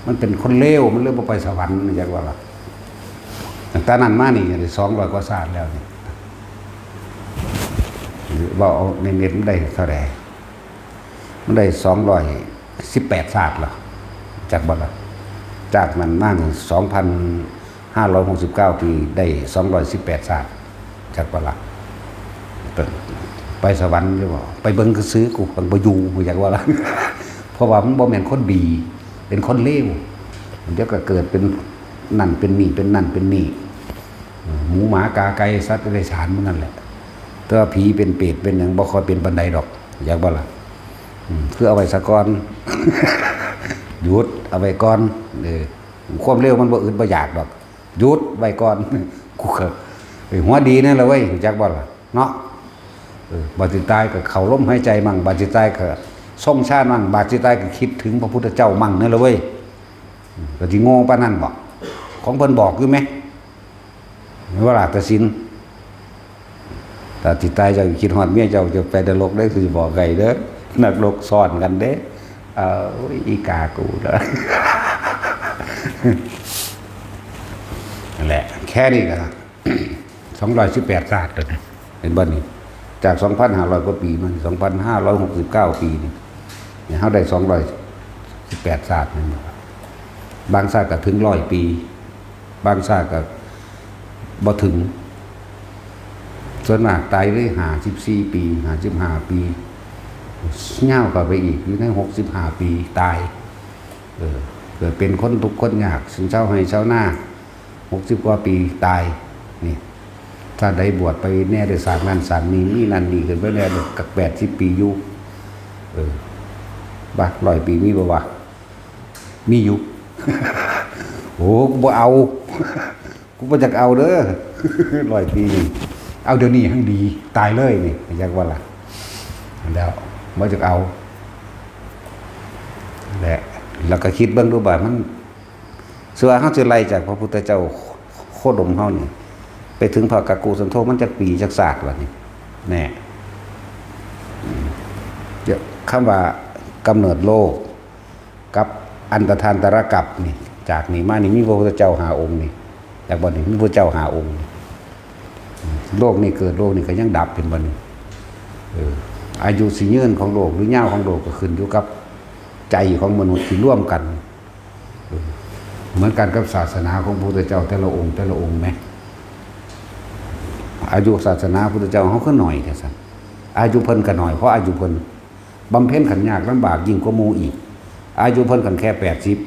มันเป็นคนเลว มันเลยบ่ไปสวรรค์ จักว่าล่ะ ตั้งแต่นั้นมานี่ได้สองร้อยกว่าชาติแล้วนี่ เว้าเอาเน้นๆ มันได้เท่าใด มันได้สองร้อยสิบแปดชาติแล้ว จักบ่ล่ะ จากนั้นมานี่ สองพันห้าร้อยหกสิบเก้า ปี ได้สองร้อยสิบแปดชาติ จักบ่ล่ะ ไป ไปสวรรค์หรือบ่ ไปเบิ่งซื่อๆ กู กูบ่อยู่ จักบ่ล่ะ เพราะว่ามันบ่แม่นคนดี เป็นคนเลว เดี๋ยวก็เกิดเป็นนั่นเป็นนี่ เป็นนั่นเป็นนี่ หมูหมากาไก่สัตว์เดรัจฉานหมู่นั่นแหละ แต่ว่าผีเป็นเปรตเป็นหยังบ่ค่อยเป็นปานใดดอก จักบ่ล่ะ อืม คือเอาไว้ซะก่อน หยุด เอาไว้ก่อน เออ ความเลวมันบ่อึดบ่อยากดอก หยุดไว้ก่อน กูก็ เอ้ย หัวดีนั่นแหละเว้ย จักบ่ล่ะ เนาะ เออ บาดสิตายก็เข้าลมหายใจมั่ง บาดสิตายก็ทรงฌานมั่ง บาดสิตายก็คิดถึงพระพุทธเจ้ามั่งนั่นแหละเว้ย อืม ก็สิโง่ปานนั้นบ่ ของเพิ่นบอกอยู่แหม เวลาตัดสิน ถ้าสิตายเจ้าคิดฮอดเมียเจ้า เจ้าไปนรกเด้อ สิบอกให้เด้อ นรกซ้อนกันเด้อ เอ้ย อีกากูเด้อ นั่นแหละ แค่นี้ก็ สองร้อยสิบแปดชาติแล้วนะ เห็นบ่นี่ จาก สองพันห้าร้อย กว่าปีมา สองพันห้าร้อยหกสิบเก้า ปีนี่ เนี่ย เฮาได้ สองร้อยสิบแปดชาตินั่นบ่ บางชาติก็ถึงร้อยปี บางชาติก็บ่ถึง ส่วนมากตายได้ ห้าสิบสี่ ปี ห้าสิบห้า ปี ยาวเข้าไปอีก อยู่ใน หกสิบห้า ปี ตาย เออ เกิดเป็นคนทุกข์คนยาก สินชาวไร่ชาวนา หกสิบ กว่าปี ตาย นี่ ถ้าได้บวชไปแน่ ได้สร้างนั่นสร้างนี่ มีนั่นนี่ขึ้นไปแน่ ก็ แปดสิบ ปีอยู่ เออ บ่า ร้อย ปีมีบ่วะ มีอยู่ โอ้ กูบ่เอา กูบ่อยากเอาเด้อ ร้อย ปีนี่ เอาเดี๋ยวนี้หั่งดี ตายเลยนี่ จักว่าล่ะ แล้วบ่อยากเอา แหละ แล้วก็คิดเบิ่งดูว่ามัน ส่วนเฮาสิไล่จากพระพุทธเจ้าโคดมเฮานี่ ไปถึงพระกักกุสันโธ มันจักปีจักชาติวะนี่ แน่ อืม เดี๋ยว คำว่ากำเนิดโลก กับอันตรธานตรกัปนี่ จากนี่มานี่มีพระพุทธเจ้าห้าองค์นี่ จากบ่นี่มีพระเจ้าห้าองค์นี่ โลกนี่เกิด โลกนี่ก็ยังดับ เป็นบ่นี่ เออ อายุสิยืนของโลกหรือยาวของโลกก็ขึ้นอยู่กับใจของมนุษย์ที่ร่วมกัน เออ เหมือนกันกับศาสนาของพระพุทธเจ้าแต่ละองค์แต่ละองค์แหม อายุศาสนาพุทธเจ้าเฮาคือน้อยแท้ซั่น อายุเพิ่นก็น้อย เพราะอายุเพิ่น บำเพ็ญขันยากลำบากยิ่งกว่าหมู่อีก อายุเพิ่นคันแค่ แปดสิบ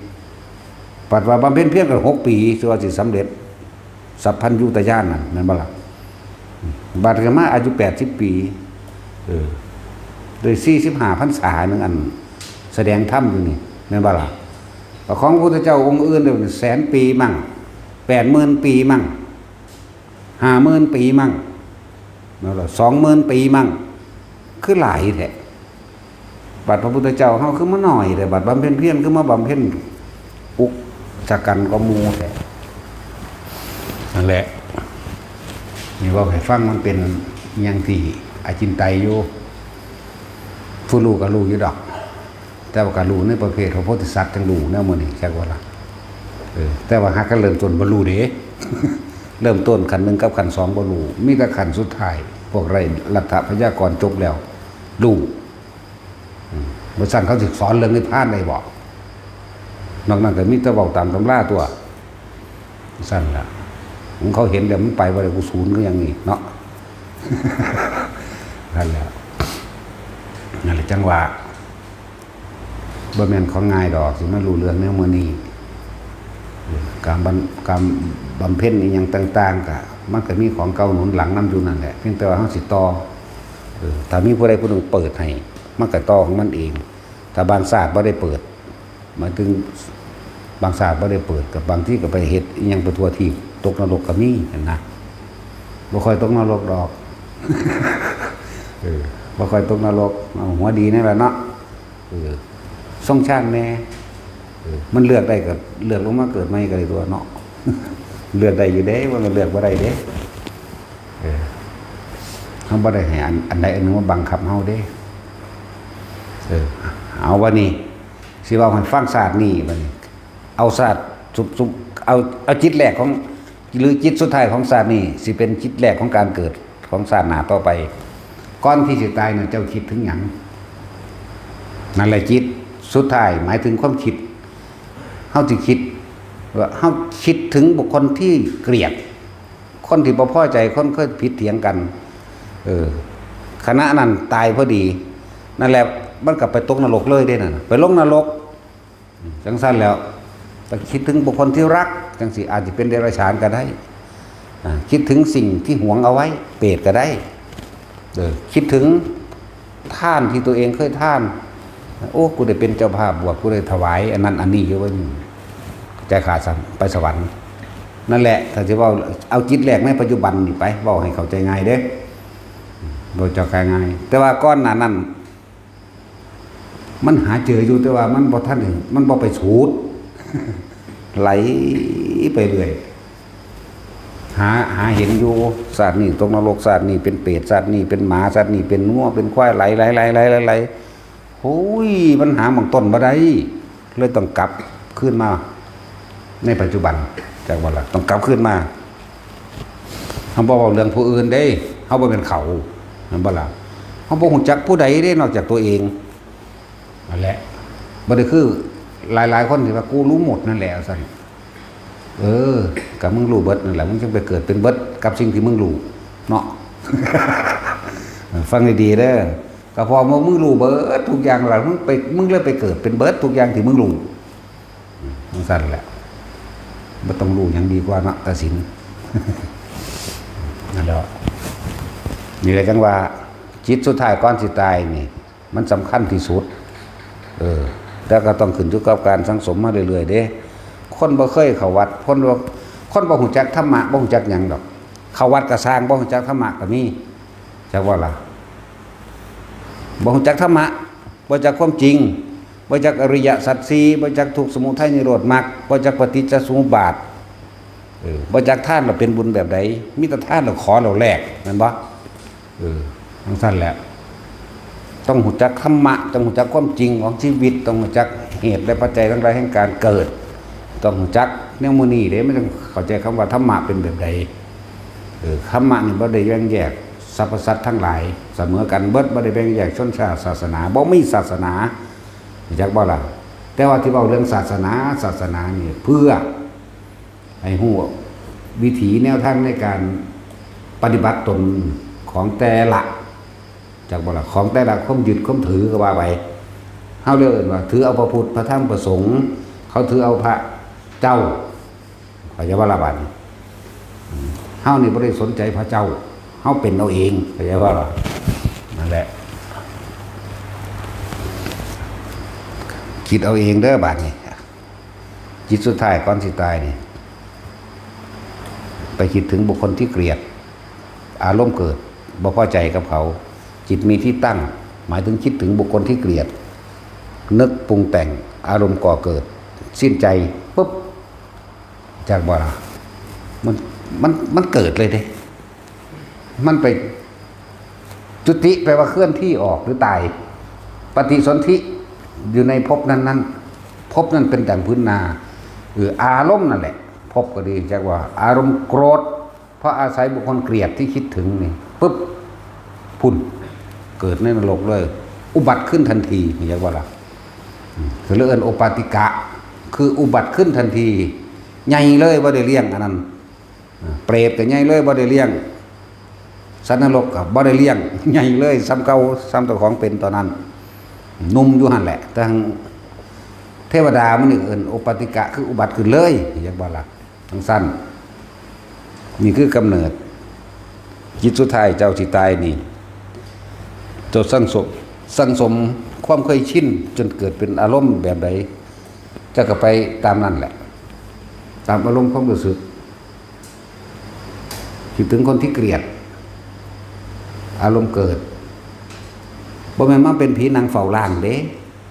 บัดว่าบำเพ็ญเพียรกัน หก ปี สิว่าสิสำเร็จ สัพพัญญูตญาณนั่น แม่นบ่ล่ะ บัดก็มาอายุ แปดสิบ ปี เออ ได้ สี่สิบห้า พรรษาหนึ่งอัน แสดงธรรมอยู่นี่ แม่นบ่ล่ะ ของพระพุทธเจ้าองค์อื่นเนี่ย แสนปีมั่ง แปดหมื่น ปีมั่ง ห้าหมื่น ปีมั่ง นั่นล่ะ สองหมื่น ปีมั่ง คือหลายแท้ บัดพระพุทธเจ้าเฮาคือมาน้อยแท้ บัดบำเพ็ญเพียรคือมาบำเพ็ญอุกชะกันกว่าหมู่แท้ นั่นแหละ นี่เว้าให้ฟัง มันเป็นอิหยังที่อจินไตยอยู่ ผู้รู้ก็รู้อยู่ดอก แต่ว่าก็รู้ในประเภทของโพธิสัตว์จั่งรู้แนวมื้อนี้ จักว่าล่ะ เออ แต่ว่าหากก็เริ่มต้นบ่รู้เด้ เริ่มต้นขั้นหนึ่งกับขั้นสองบ่รู้ มีแต่ขั้นสุดท้าย พวกไร้ลัทธิพยากรณ์จบแล้ว รู้ อืม บ่ซั่นเขาสิสอนเรื่องนิพพานได้บ่ นอกนั้นก็มีแต่เว้าตามตำราตั๊ว ซั่นล่ะ ของเขาเห็นแล้วมันไปบ่ได้ กูศูนย์คือหยังนี่เนาะ นั่นแหละ นั่นแหละจั่งว่า บ่แม่นของง่ายดอก สิมารู้เรื่องแนวมื้อนี้ การบำ การบำเพ็ญอิหยังต่างๆ ก็ มันก็มีของเก่าหนุนหลังนำอยู่นั่นแหละ เพียงแต่ว่าเฮาสิต่อ เออ ถ้ามีผู้ใดผู้หนึ่งเปิดให้ มันก็ต่อของมันเอง ถ้าบางชาติบ่ได้เปิด หมายถึงบางชาติบ่ได้เปิด ก็บางทีก็ไปเฮ็ดอิหยังไปทั่วทีป ตกนรกก็มีหั้นนะ บ่ค่อยตกนรกดอก เออ บ่ค่อยตกนรก เอาหัวดีนี่แหละเนาะ เออ ทรงฌานแน่ เออ มันเลือกได้ก็เลือกลงมาเกิดใหม่ก็ได้ตั๊วเนาะ เลือกได้อยู่เด้ บ่แม่นเลือกบ่ได้เด้ เออ เฮาบ่ได้ให้อัน อันใดอันหนึ่งมาบังคับเฮาเด้ เออ เอาบัดนี้ สิเว้าให้ฟังชาตินี้บัดนี้ เอาชาติสุ สุ เอา เอาจิตแรกของ หรือจิตสุดท้ายของชาตินี้ สิเป็นจิตแรกของการเกิดของชาติหน้าต่อไป ก่อนที่สิตายน่ะ เจ้าคิดถึงหยัง นั่นแหละจิตสุดท้าย หมายถึงความคิด เฮาสิคิดว่า เฮาคิดถึงบุคคลที่เกลียด คนที่บ่พอใจ คนเคยผิดเถียงกัน เออ ขณะนั้นตายพอดี นั่นแหละ มันก็ไปตกนรกเลยเด้นั่นน่ะ ไปลงนรก จังซั่นแล้ว แต่คิดถึงบุคคลที่รัก จังสิอาจจะเป็นเดรัจฉานก็ได้ อ่า คิดถึงสิ่งที่หวงเอาไว้ เปรตก็ได้ เออ คิดถึงทานที่ตัวเองเคยทาน โอ้ กูได้เป็นเจ้าภาพบวช กูได้ถวายอันนั้นอันนี้อยู่ ว่าใจขาดสั่น ไปสวรรค์ นั่นแหละ ถ้าสิเว้า เอาจิตแรกในปัจจุบันนี่ไป เว้าให้เข้าใจง่ายเด้ เว้าเจ้าง่ายๆ แต่ว่าก่อนหน้านั้น มันหาเจออยู่ แต่ว่ามันบ่ทันได้ มันบ่ไปสูด ไหลไปเรื่อย หา หาเห็นอยู่ ชาตินี้ตกนรก ชาตินี้เป็นเปรต ชาตินี้เป็นหมา ชาตินี้เป็นงัว เป็นควาย ไหล ไหล ไหล ไหล ไหล ไหล โอ้ย มันหาหม่องต้นบ่ได้ เลยต้องกลับคืนมาในปัจจุบัน จักว่าล่ะ ต้องกลับคืนมา เฮาบ่เว้าเรื่องผู้อื่นเด้ เฮาบ่แม่นเขา แม่นบ่ล่ะ เฮาบ่ฮู้จักผู้ใดเด้ นอกจากตัวเอง นั่นแหละ บ่ได้คือหลายๆคนที่ว่า "กูรู้หมดนั่นแหละ" ว่าซั่น เออ ก็มึงรู้เบิดนั่นแหละ มึงจั่งไปเกิดเป็นเบิดกับสิ่งที่มึงรู้เนาะ ฟังดีๆเด้อ ก็เพราะว่ามึงรู้เบิดทุกอย่างแล้ว มึงไป มึงเลยไปเกิดเป็นเบิดทุกอย่างที่มึงรู้ จั่งซั่นแหละ บ่ต้องรู้หยังดีกว่าเนาะ ตัดสิน นั่นแหละ นี่แหละจั่งว่า จิตสุดท้ายก่อนสิตายนี่ มันสำคัญที่สุด เออ แต่ก็ต้องขึ้นอยู่กับการสั่งสมมาเรื่อยๆเด้ คนบ่เคยเข้าวัด คนบ่ คนบ่ฮู้จักธรรมะ บ่ฮู้จักหยังดอก เข้าวัดก็ซ่าง บ่ฮู้จักธรรมะก็มี จักว่าล่ะ บ่ฮู้จักธรรมะ บ่จักความจริง บ่จักอริยสัจสี่ บ่จักทุกข์สมุทัยนิโรธมรรค บ่จักปฏิจจสมุปบาท เออ บ่จักทานแล้วเป็นบุญแบบใด มีแต่ทานแล้วขอแล้วแลก แม่นบ่ เออ จั่งซั่นแหละ ต้องฮู้จักธรรมะ ต้องฮู้จักความจริงของชีวิต ต้องฮู้จักเหตุและปัจจัยทั้งหลายแห่งการเกิด ต้องฮู้จักแนวมื้อนี้เด้ มันจั่งเข้าใจคำว่าธรรมะเป็นแบบใด เออ ธรรมะนี่บ่ได้แบ่งแยกสรรพสัตว์ทั้งหลายเสมอกันเบิด บ่ได้แบ่งแยกชนชาติศาสนา บ่มีศาสนา รู้จักบ่ล่ะ แต่ว่าที่เว้าเรื่องศาสนา ศาสนานี่เพื่อให้ฮู้วิถีแนวทางในการปฏิบัติตนของแต่ละ จักบ่ล่ะ ของแต่ละความยึดความถือก็ว่าไป เฮาเลยเอิ้นว่าถือเอาพระพุทธ พระธรรม พระสงฆ์ เขาถือเอาพระเจ้า เข้าใจบ่ล่ะบัดนี้ อืม เฮานี่บ่ได้สนใจพระเจ้า เฮาเป็นเอาเอง เข้าใจบ่ล่ะ นั่นแหละ คิดเอาเองเด้อบัดนี้ จิตสุดท้ายก่อนสิตายนี่ ไปคิดถึงบุคคลที่เกลียด อารมณ์เกิด บ่พอใจกับเขา จิตมีที่ตั้ง หมายถึงคิดถึงบุคคลที่เกลียด นึกปรุงแต่ง อารมณ์ก่อเกิด สิ้นใจปุ๊บ จักบ่ล่ะ มัน มัน มันเกิดเลยเด้ มันไป จุติแปลว่าเคลื่อนที่ออกหรือตาย ปฏิสนธิอยู่ในภพนั้นๆ ภพนั้นเป็นดั่งพื้นนา เออ อารมณ์นั่นแหละ ภพก็ดี จักว่า อารมณ์โกรธ เพราะอาศัยบุคคลเกลียดที่คิดถึงนี่ ปุ๊บ พุ่น เกิดในนรกเลย อุบัติขึ้นทันที จักว่าล่ะ อืม คือเรื่องโอปาติกะ คืออุบัติขึ้นทันที ใหญ่เลย บ่ได้เลี้ยงอันนั้น อ่า เปรตก็ใหญ่เลย บ่ได้เลี้ยง สัตว์นรกก็บ่ได้เลี้ยง ใหญ่เลย ส่ำเก่า ส่ำเจ้าของเป็นตอนนั้น หนุ่มอยู่หั่นแหละ แต่ทางเทวดามันนี่เอิ้นโอปาติกะ คืออุบัติขึ้นเลย จักว่าล่ะ จั่งซั่น นี่คือกำเนิด จิตสุดท้ายเจ้าสิตายนี่ เจ้าสั่งสม สั่งสม ความเคยชินจนเกิดเป็นอารมณ์แบบใด เจ้าก็ไปตามนั่นแหละ ตามอารมณ์ความรู้สึก คิดถึงคนที่เกลียด อารมณ์เกิด บ่แม่นมาเป็นผีนางเฝ้าร้านเด้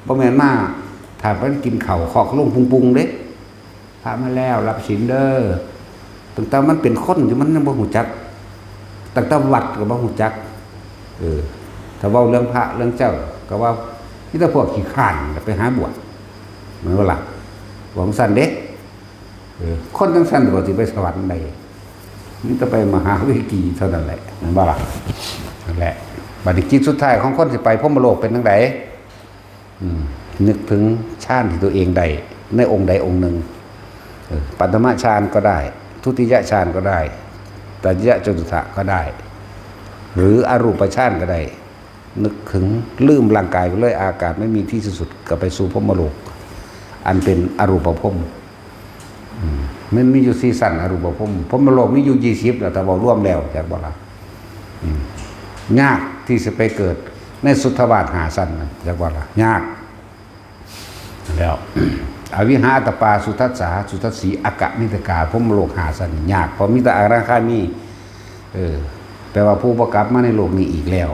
บ่แม่นมาถ้าไปกินข้าวเคาะลงปุงๆเด้ พระมาแล้วรับศีลเด้อ ตั้งแต่มันเป็นคนอยู่มันยังบ่ฮู้จัก ตั้งแต่วัดก็บ่ฮู้จัก เออ ถ้าเว้าเรื่องพระเรื่องเจ้า ก็ว่ามีแต่พวกขี้คร้านไปหาบวช แม่นบ่ล่ะ ว่าจั่งซั้นเด้ เออ คนจั่งซั้นบ่สิไปสวรรค์ได้ มีแต่ไปมหาเวกีเท่านั้นแหละ แม่นบ่ล่ะ นั่นแหละ บัดนี้จิตสุดท้ายของคนสิไปพรหมโลกเป็นจั่งใด อืม นึกถึงฌานที่ตัวเองได้ในองค์ใดองค์หนึ่ง เออ ปฐมฌานก็ได้ ทุติยฌานก็ได้ ตติยจตุตถะก็ได้ หรืออรูปฌานก็ได้ นึกถึง ลืมร่างกายไปเลย อากาศไม่มีที่สิ้นสุด ก็ไปสู่พรหมโลก อันเป็นอรูปภพ อืม มันมีอยู่สี่ชั้น อรูปภพ พรหมโลกมีอยู่ยี่สิบแล้ว ถ้าเว้ารวมแล้ว จักบ่ล่ะ อืม ยากที่สิไปเกิดในสุทธาวาสห้าชั้นนะ จักบ่ล่ะ ยาก แล้ว อวิหาอัตตปาสุทัสสา สุทัสสี อกนิฏฐกา พรหมโลกห้าชั้นนี่ยาก เพราะมีแต่อนาคามี เออ แปลว่าผู้บ่กลับมาในโลกนี้อีกแล้ว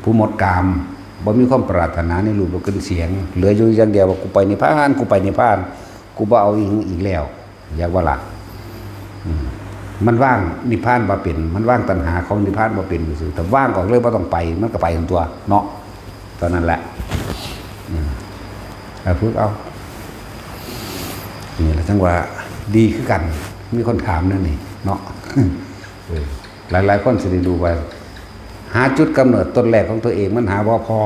ผู้หมดกาม บ่มีความปรารถนาในรูปรสกลิ่นเสียง เหลืออยู่อย่างเดียวว่า กูไปนิพพาน กูไปนิพพาน กูบ่เอาอีหยังอีกแล้ว อยากว่าล่ะ อืม มันว่างนิพพานบ่เป็น มันว่างตัณหาของนิพพานบ่เป็นซื่อๆ แต่ว่างออกเลยบ่ต้องไป มันก็ไปของตัวเนาะ ตอนนั้นแหละ อืม เอาฝึกเอา นี่แหละจั่งว่าดีคือกัน มีคนถามแนวนี้เนาะ เออ หลายๆคนสิได้รู้ว่า หาจุดกำเนิดต้นแรกของตัวเอง มันหาบ่พ้อ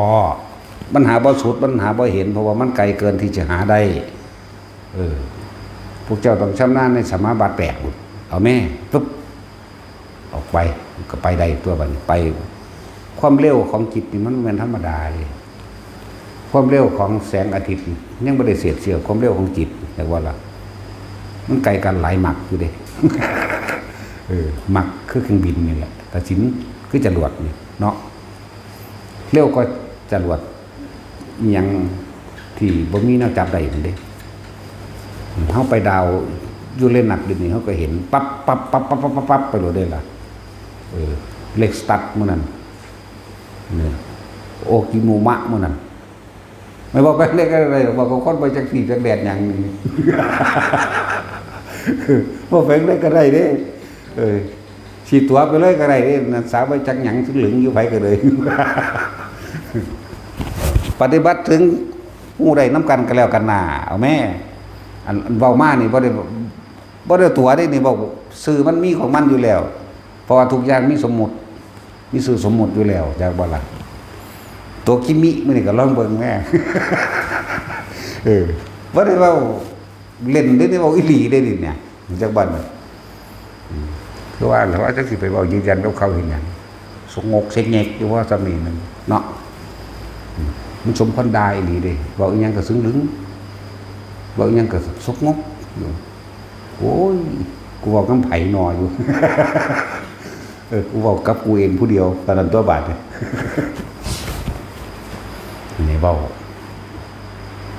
มันหาบ่สุด มันหาบ่เห็น เพราะว่ามันไกลเกินที่จะหาได้ เออ พวกเจ้าต้องชำนาญในสมาบัติแปดพุ้น เอาแม่ ปึ๊บ ออกไป ก็ไปได้ตัวบัดนี้ ไป ความเร็วของจิตนี่มันบ่แม่นธรรมดาเด้ ความเร็วของแสงอาทิตย์นี่ยังบ่ได้เศษเสี้ยวความเร็วของจิต แต่ว่าล่ะ มันไกลกันหลายมัคคอยู่เด้ เออ มัคคคือเครื่องบินนี่แหละ แต่ศีลคือจรวดนี่เนาะ เร็วกว่าจรวดอิหยังที่บ่มีแนวจับได้นั่นเด้ เฮาไปดาวยูเรนัสเดี๋ยวนี้ เฮาก็เห็นปั๊บปั๊บปั๊บปั๊บปั๊บปั๊บไปโลดเด้ล่ะ เออ เล็กสตัดมื้อนั้น เนี่ย โอกิมุมะมื้อนั้น ไม่บอกไปเล็กอะไร บอกกับคนไปจักสีจักแดดหยังนี่ บอกไปเล็กก็ได้เด้ เออ สิตั๋วไปเลยก็ได้เด้ นั่นสาวไปจักหยังซึ่งเหลืองอยู่ไผก็เลย ปฏิบัติถึงฮู้ได้นำกันก็แล้วกันนา เอาแม่ อัน อันเว้ามานี่บ่ได้ บ่ได้ตั๋วเด้นี่ เว้าซื่อมันมีของมันอยู่แล้ว เพราะว่าทุกอย่างมีสมมุติ มีชื่อสมมุติอยู่แล้ว จักบ่ล่ะ ตัวกิมิมื้อนี้ก็ลองเบิ่งแม่ เออ บ่ได้เว้าเล่นเด้นี่ เว้าอีหลีเด้นี่เนี่ย จักบ่ล่ะ อืม คือว่าแล้วว่าจักสิไปเว้ายืนยันกับเขาเฮ็ดหยัง สงกเสงเงกอยู่ว่าซำนี้หนึ่งเนาะ อืม มันสมควรด่าอีหลีเด้ เว้าอีหยังก็ซึ่งลึง เว้าอีหยังก็สกงกอยู่ โอ้ย กูเว้านำไผนออยู่ เออ กูเว้ากับกูเองผู้เดียว ปานนั้นตัวบาดนี่ นี่เว้า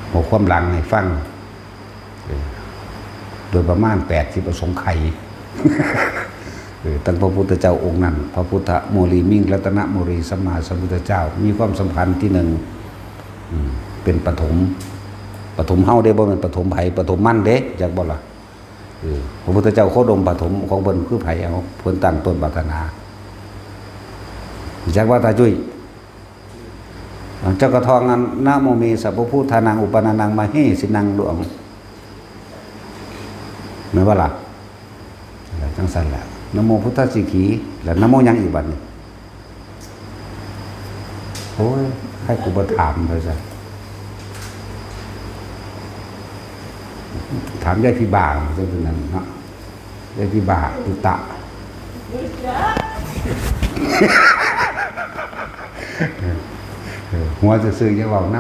เว้าความหลังให้ฟัง เออ โดยประมาณแปดสิบอสงไขย เออ ตั้งพระพุทธเจ้าองค์นั้น พระพุทธโมลีมิง รัตนโมลี สัมมาสัมพุทธเจ้า มีความสำคัญที่หนึ่ง อืม เป็นปฐม ปฐมเฮาเด้ บ่แม่นปฐมไผ ปฐมมันเด้ จักบ่ล่ะ เออ พระพุทธเจ้าโคดมปฐมของเพิ่นคือไผ เอา เพิ่นตั้งต้นปรารถนา จักว่าตาจุ้ย เจ้ากระทองนั้น นะโมเม สัพพะพุทธานัง อุปาทานัง มะเหสินัง ดวง แม่นบ่ล่ะ จังซั่นแหละ นะโมพุทธสิกขี แล้วนะโมหยังอีกบัดนี้ โอ้ย ให้กูบ่ถามเลยจ้ะ ถามยายพี่บ่าวจังซั่นเนาะ ยายพี่บ่าวตุตะ เออ หัวซื่อๆ อย่าเว้าน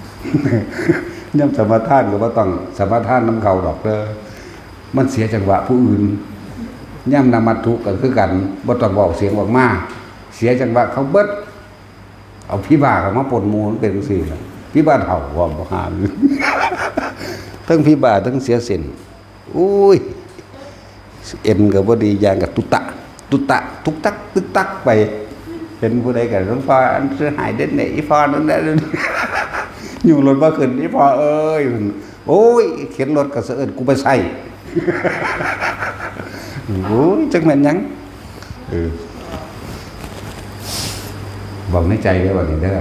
ำ ยามสมาทานก็บ่ต้องสมาทานนำเขาดอกเด้อ มันเสียจังหวะผู้อื่น ยามนมัตถุก็คือกัน บ่ต้องเว้าเสียงออกมา เสียจังหวะเขาเบิด เอ เอาผีบ้าก็มาปนหมู่ มันเป็นจั่งซี้ล่ะ ผีบ้าเฒ่าพร้อม บักห่า ทั้งผีบ้าทั้งเสียเส้น อุ้ย เอ็นก็บ่ดี ย่างก็ตุตะ ตุตะ ตุกตัก ตึกตักไป เห็นผู้ใดก็ หลวงพ่อ อันซื้อหายเด่นเนี่ย อีพ่อนั่นแหละ อยู่รถบ่ขึ้น อีพ่อเอ้ย โอ้ย เข็นรถก็สะเอิ้น กูไปใส่ โอ้ย จักแม่นหยัง เออ บอกในใจเด้อ บัดนี้เด้อ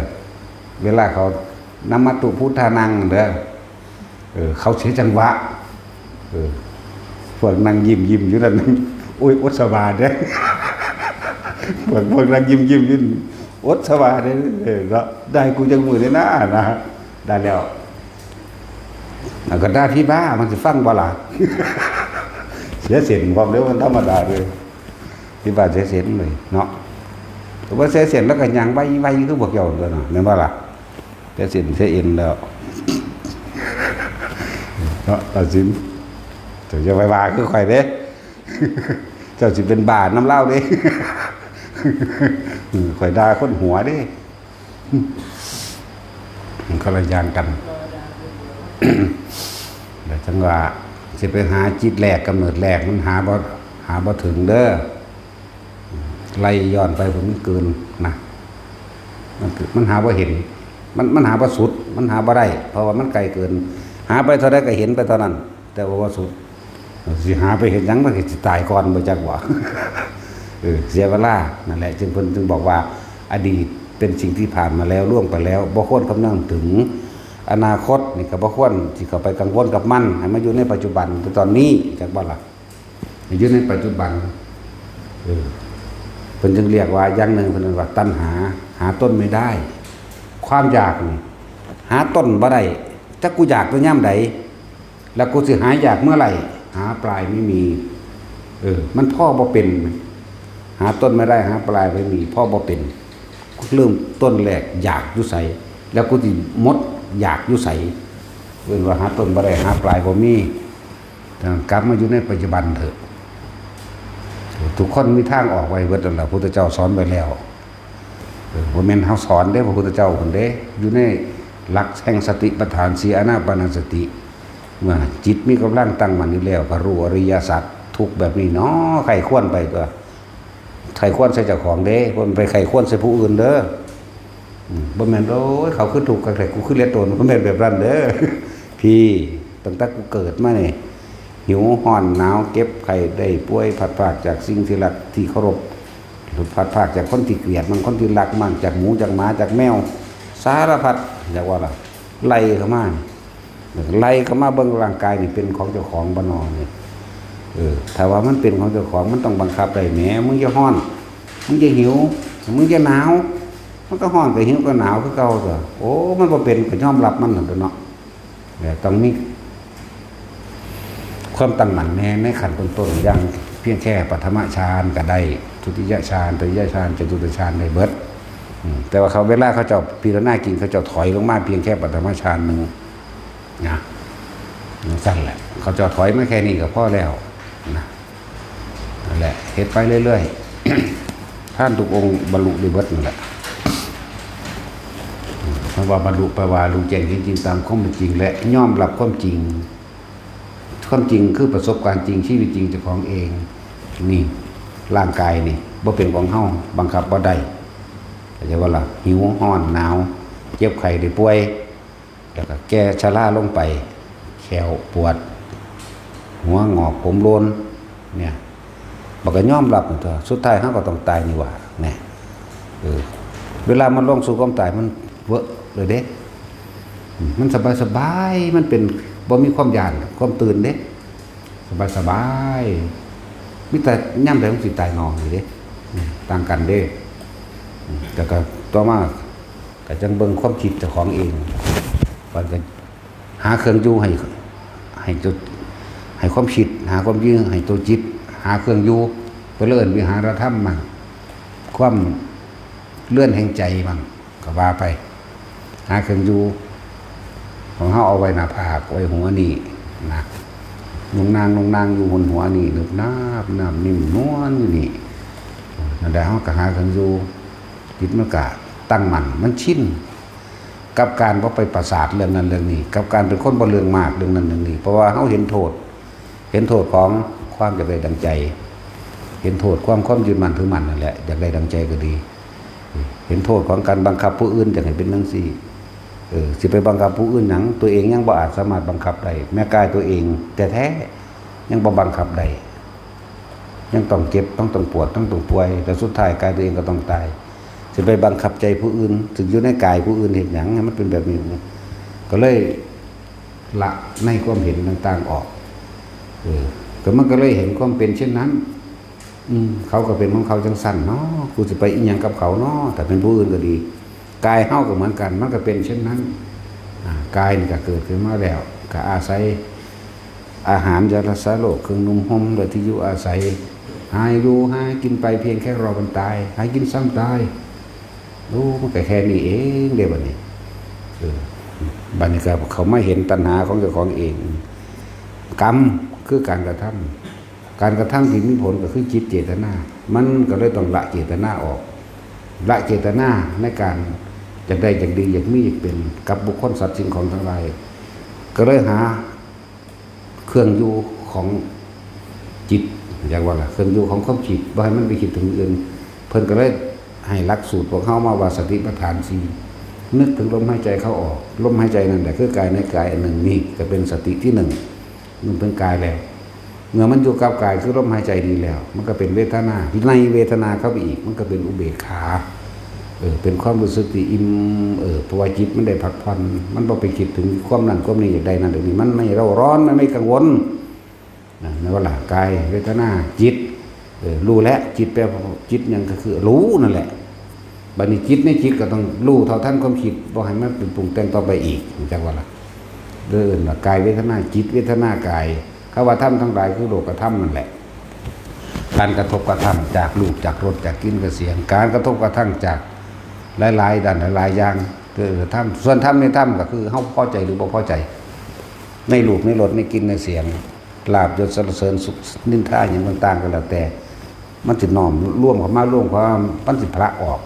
เวลาเขา นะมะตุพุทธานังเด้อ เออ เขาเสียจังหวะ เออ พวกนั่งยิ้มยิ้มอยู่นั่น โอ้ย อดสบาเด้อ พวก พวกนั่งยิ้มยิ้มอยู่ อดสบาเด้อ เออ เนาะ ได้กูจังมือเด้อนะ นะ ได้แล้ว แล้วก็ด่าผีบ้า มันสิฟังบ่ล่ะ เสียเส้นพร้อมเด้อ มันธรรมดาเลย ผีบ้าเสียเส้นเลยเนาะ แต่ว่าเสียเส้นแล้วก็ย่างไวๆ คือพวกเจ้าตัวเนาะ แม่นบ่ล่ะ เสียเส้นเสียเอ็นแล้ว เนาะ ตัดสิน เจ้าอย่าไปว่าคือข่อยเด้ เจ้าสิเป็นบ้านำลาวเด้ ข่อยด่าคนหัวเด้ มันคนละอย่างกัน แล้วจังว่าสิไปหาจิตแรก กำเนิดแรก มันหาบ่ หาบ่ถึงเด้อ ไล่ย้อนไป ผมมันเกินนะ มันคือ มันหาบ่เห็น มัน มันหาบ่สุด มันหาบ่ได้ เพราะว่ามันไกลเกิน หาไปเท่าใดก็เห็นไปเท่านั้น แต่ว่าบ่สุด สิหาไปเฮ็ดหยัง มันก็สิตายก่อนบ่จักบ่ เออ เสียเวลา นั่นแหละ จึงเพิ่นจึงบอกว่า อดีตเป็นสิ่งที่ผ่านมาแล้ว ล่วงไปแล้ว บ่ควรคำนึงถึง อนาคตนี่ก็บ่ควรสิเข้าไปกังวลกับมัน ให้มาอยู่ในปัจจุบัน คือตอนนี้ จักบ่ล่ะ ให้อยู่ในปัจจุบัน เออ เพิ่นจึงเรียกว่า อย่างหนึ่งเพิ่นเรียกว่าตัณหา หาต้นไม่ได้ ความอยากนี่ หาต้นบ่ได้ จักกูอยากแต่ยามใด แล้วกูสิหาอยากเมื่อไหร่ หาปลายไม่มี เออ มันพอบ่เป็น หาต้นไม่ได้ หาปลายไม่มี พอบ่เป็น เริ่มต้นแรกอยากอยู่ไส แล้วกูสิหมดอยากอยู่ไส เอิ้นว่าหาต้นบ่ได้ หาปลายบ่มี ดังนั้นกลับมาอยู่ในปัจจุบันเถอะ ทุกคนมีทางออกไว้เบิดแล้วล่ะ พุทธเจ้าสอนไว้แล้ว เออ บ่แม่นเฮาสอนเด้ พระพุทธเจ้าเพิ่นเด้ อยู่ในหลักแห่งสติปัฏฐานสี่ อานาปานสติ เมื่อจิตมีกำลังตั้งมั่นอยู่แล้ว ก็รู้อริยสัจ ทุกข์แบบนี้เนาะ ใคร่ครวญไปตัว ใคร่ครวญใส่เจ้าของเด้ บ่แม่นไปใคร่ครวญใส่ผู้อื่นเด้อ อืม บ่แม่น โอ้ย เขาคือทุกข์คักแท้ กูคือเหลือตน บ่แม่นแบบนั้นเด้อ พี่ ตั้งแต่กูเกิดมานี่ หิว ร้อน หนาว เจ็บ ไข้ ได้ป่วย พลัดพรากจากสิ่งที่รัก ที่เคารพ พลัดพรากจากคนที่เกลียดมัน คนที่รักมัน จากหมู จากหมา จากแมว สารพัด อยากว่าล่ะ ไล่เข้ามานี่ ไล่เข้ามาเบิ่งร่างกายนี่เป็นของเจ้าของบ่นอนี่ เออ ถ้าว่ามันเป็นของเจ้าของ มันต้องบังคับได้แหม มึงอย่าร้อน มึงอย่าหิว มึงอย่าหนาว มันก็ร้อนก็หิวก็หนาวคือเก่าตัว โอ้ มันบ่เป็นก็ยอมรับมันนั่นตัวเนาะ แต่ต้องมีความตั้งมั่นแน่ในขั้นต้นๆ อย่างเพียงแค่ปฐมฌานก็ได้ ทุติยฌาน ตติยฌาน จตุตฌานได้เบิด อืม แต่ว่าเขาเวลาเขาเจ้าพิจารณาจริง เขาเจ้าถอยลงมาเพียงแค่ปฐมฌานหนึ่งนะ นั่นแหละ เขาเจ้าถอยมาแค่นี้ก็พอแล้วนะ นั่นแหละ เฮ็ดไปเรื่อยๆ ท่านทุกองค์บรรลุได้เบิดนั่นแหละ คำว่าบรรลุแปลว่ารู้แจ้งเห็นจริงตามความเป็นจริง และยอมรับความจริง ความจริงคือประสบการณ์จริง ชีวิตจริงเจ้าของเอง นี่ ร่างกายนี่บ่เป็นของเฮา บังคับบ่ได้ เข้าใจบ่ล่ะ หิว ร้อน หนาว เจ็บไข้ได้ป่วย แล้วก็แก่ชราลงไป แข้วปวด หัวงอก ผมโลน เนี่ย บักก็ยอมรับมันตัว สุดท้ายเฮาก็ต้องตายนี่หว่า แน่ เออ เวลามันลงสู่ความตายมันเวอะเลยเด้ อืม มันสบายๆ มันเป็น บ่มีความย้าน ความตื่นเด้ สบายๆ มีแต่ยามใดมันสิตายหนอนี่เด้ อืม ต่างกันเด้ อืม แต่ก็ต่อมา ก็จั่งเบิ่งความคิดเจ้าของเอง มันก็หาเครื่องอยู่ให้ ให้ตัว ให้ความคิด หาความอยู่ให้ตัวจิต หาเครื่องอยู่ เพิ่นเลยเอิ้นวิหารธรรมมั่ง ความเรือนแห่งใจมั่ง ก็ว่าไป หาเครื่องอยู่ ของเฮาเอาไว้หน้าผาก ไว้หัวนี่นะ นุ่งนาง นุ่งนางอยู่บนหัวนี่ นึบนาบ น้ำนิ่มนวลอยู่นี่ นั่นแหละ เฮาก็หาเครื่องอยู่ จิตมันก็ ตั้งมั่น มันชินกับการบ่ไปประสาทเรื่องนั้นเรื่องนี้ กับการเป็นคนบ่เรื่องมากเรื่องนั้นเรื่องนี้ เพราะว่าเฮาเห็นโทษ เห็นโทษของความอยากได้ดังใจ เห็นโทษความ ความยึดมั่นถือมั่นนั่นแหละ อยากได้ดังใจก็ดี เห็นโทษของการบังคับผู้อื่นอยากให้เป็นจั่งซี้ เออ สิไปบังคับผู้อื่นหยัง ตัวเองยังบ่อาจสามารถบังคับได้ แม้กายตัวเองแท้ๆ ยังบ่บังคับได้ ยังต้องเจ็บ ต้อง ต้องปวด ต้อง ต้องป่วย แต่สุดท้ายกายตัวเองก็ต้องตาย สิไปบังคับใจผู้อื่น ซึ่งอยู่ในกายผู้อื่นเฮ็ดหยังให้มันเป็นแบบนี้ ก็เลยละในความเห็นต่างๆออก เออ ก็มันก็เลยเห็นความเป็นเช่นนั้น อืม เขาก็เป็นของเขาจั่งซั่นเนาะ กูสิไปอิหยังกับเขาเนาะ ถ้าเป็นผู้อื่นก็ดี กายเฮาก็เหมือนกัน มันก็เป็นเช่นนั้น อ่า กายนี่ก็เกิดขึ้นมาแล้ว ก็อาศัยอาหาร ยารักษาโรค เครื่องนุ่งห่ม และที่อยู่อาศัย หาอยู่หากินไปเพียงแค่รอวันตาย หากินซ้ำตาย โอ้ มันก็แค่นี้เองเด้บัดนี้ เออ บัดนี้ก็เขามาเห็นตัณหาของเจ้าของเอง กรรมคือการกระทำ การกระทำที่มีผลก็คือจิตเจตนา มันก็เลยต้องละเจตนาออก ละเจตนาในการอยากได้อยากดีอยากมีอยากเป็นกับบุคคลสัตว์สิ่งของทั้งหลาย ก็เลยหาเครื่องอยู่ของจิต อยากว่าล่ะ เครื่องอยู่ของความคิด บ่ให้มันไปคิดถึงอื่น เพิ่นก็เลยให้หลักสูตรพวกเฮามาว่าสติปัฏฐานสี่ นึกถึงลมหายใจเข้าออก ลมหายใจนั่นแหละคือกายในกายอันหนึ่ง นี่ก็เป็นสติที่หนึ่ง นึกถึงกายแล้ว เมื่อมันอยู่กับกายคือลมหายใจดีแล้ว มันก็เป็นเวทนา ในเวทนาเข้าไปอีก มันก็เป็นอุเบกขา เออ เป็นความรู้สึกที่อิ่ม เออ เพราะว่าจิตมันได้พักผ่อน มันบ่ไปคิดถึงความนั่นความนี่อยากได้นั่นอยากนี่ มันไม่เร่าร้อน มันไม่กังวล นะ นั่นว่าล่ะ กาย เวทนา จิต เออ รู้แล้ว จิตแปลว่าจิตหยังก็คือรู้นั่นแหละ บัดนี้จิตในจิตก็ต้องรู้เท่าทันความคิด บ่ให้มันเป็นปรุงแต่งต่อไปอีก รู้จักว่าล่ะ เดินว่ากายเวทนาจิตเวทนากาย คำว่าธรรมทั้งหลายคือโลกธรรมนั่นแหละ การกระทบกระทั่งจากรูปจากรสจากกลิ่นจากเสียง การกระทบกระทั่งจากหลายๆด้านหลายๆอย่าง คือธรรม ส่วนธรรมในธรรมก็คือเฮาพอใจหรือบ่พอใจ ในรูปในรสในกลิ่นในเสียง ลาภยศสรรเสริญสุขนินทาหยังต่างๆก็แล้วแต่ มันสิน้อมรวมเข้ามา รวมเข้ามา มันสิผละออก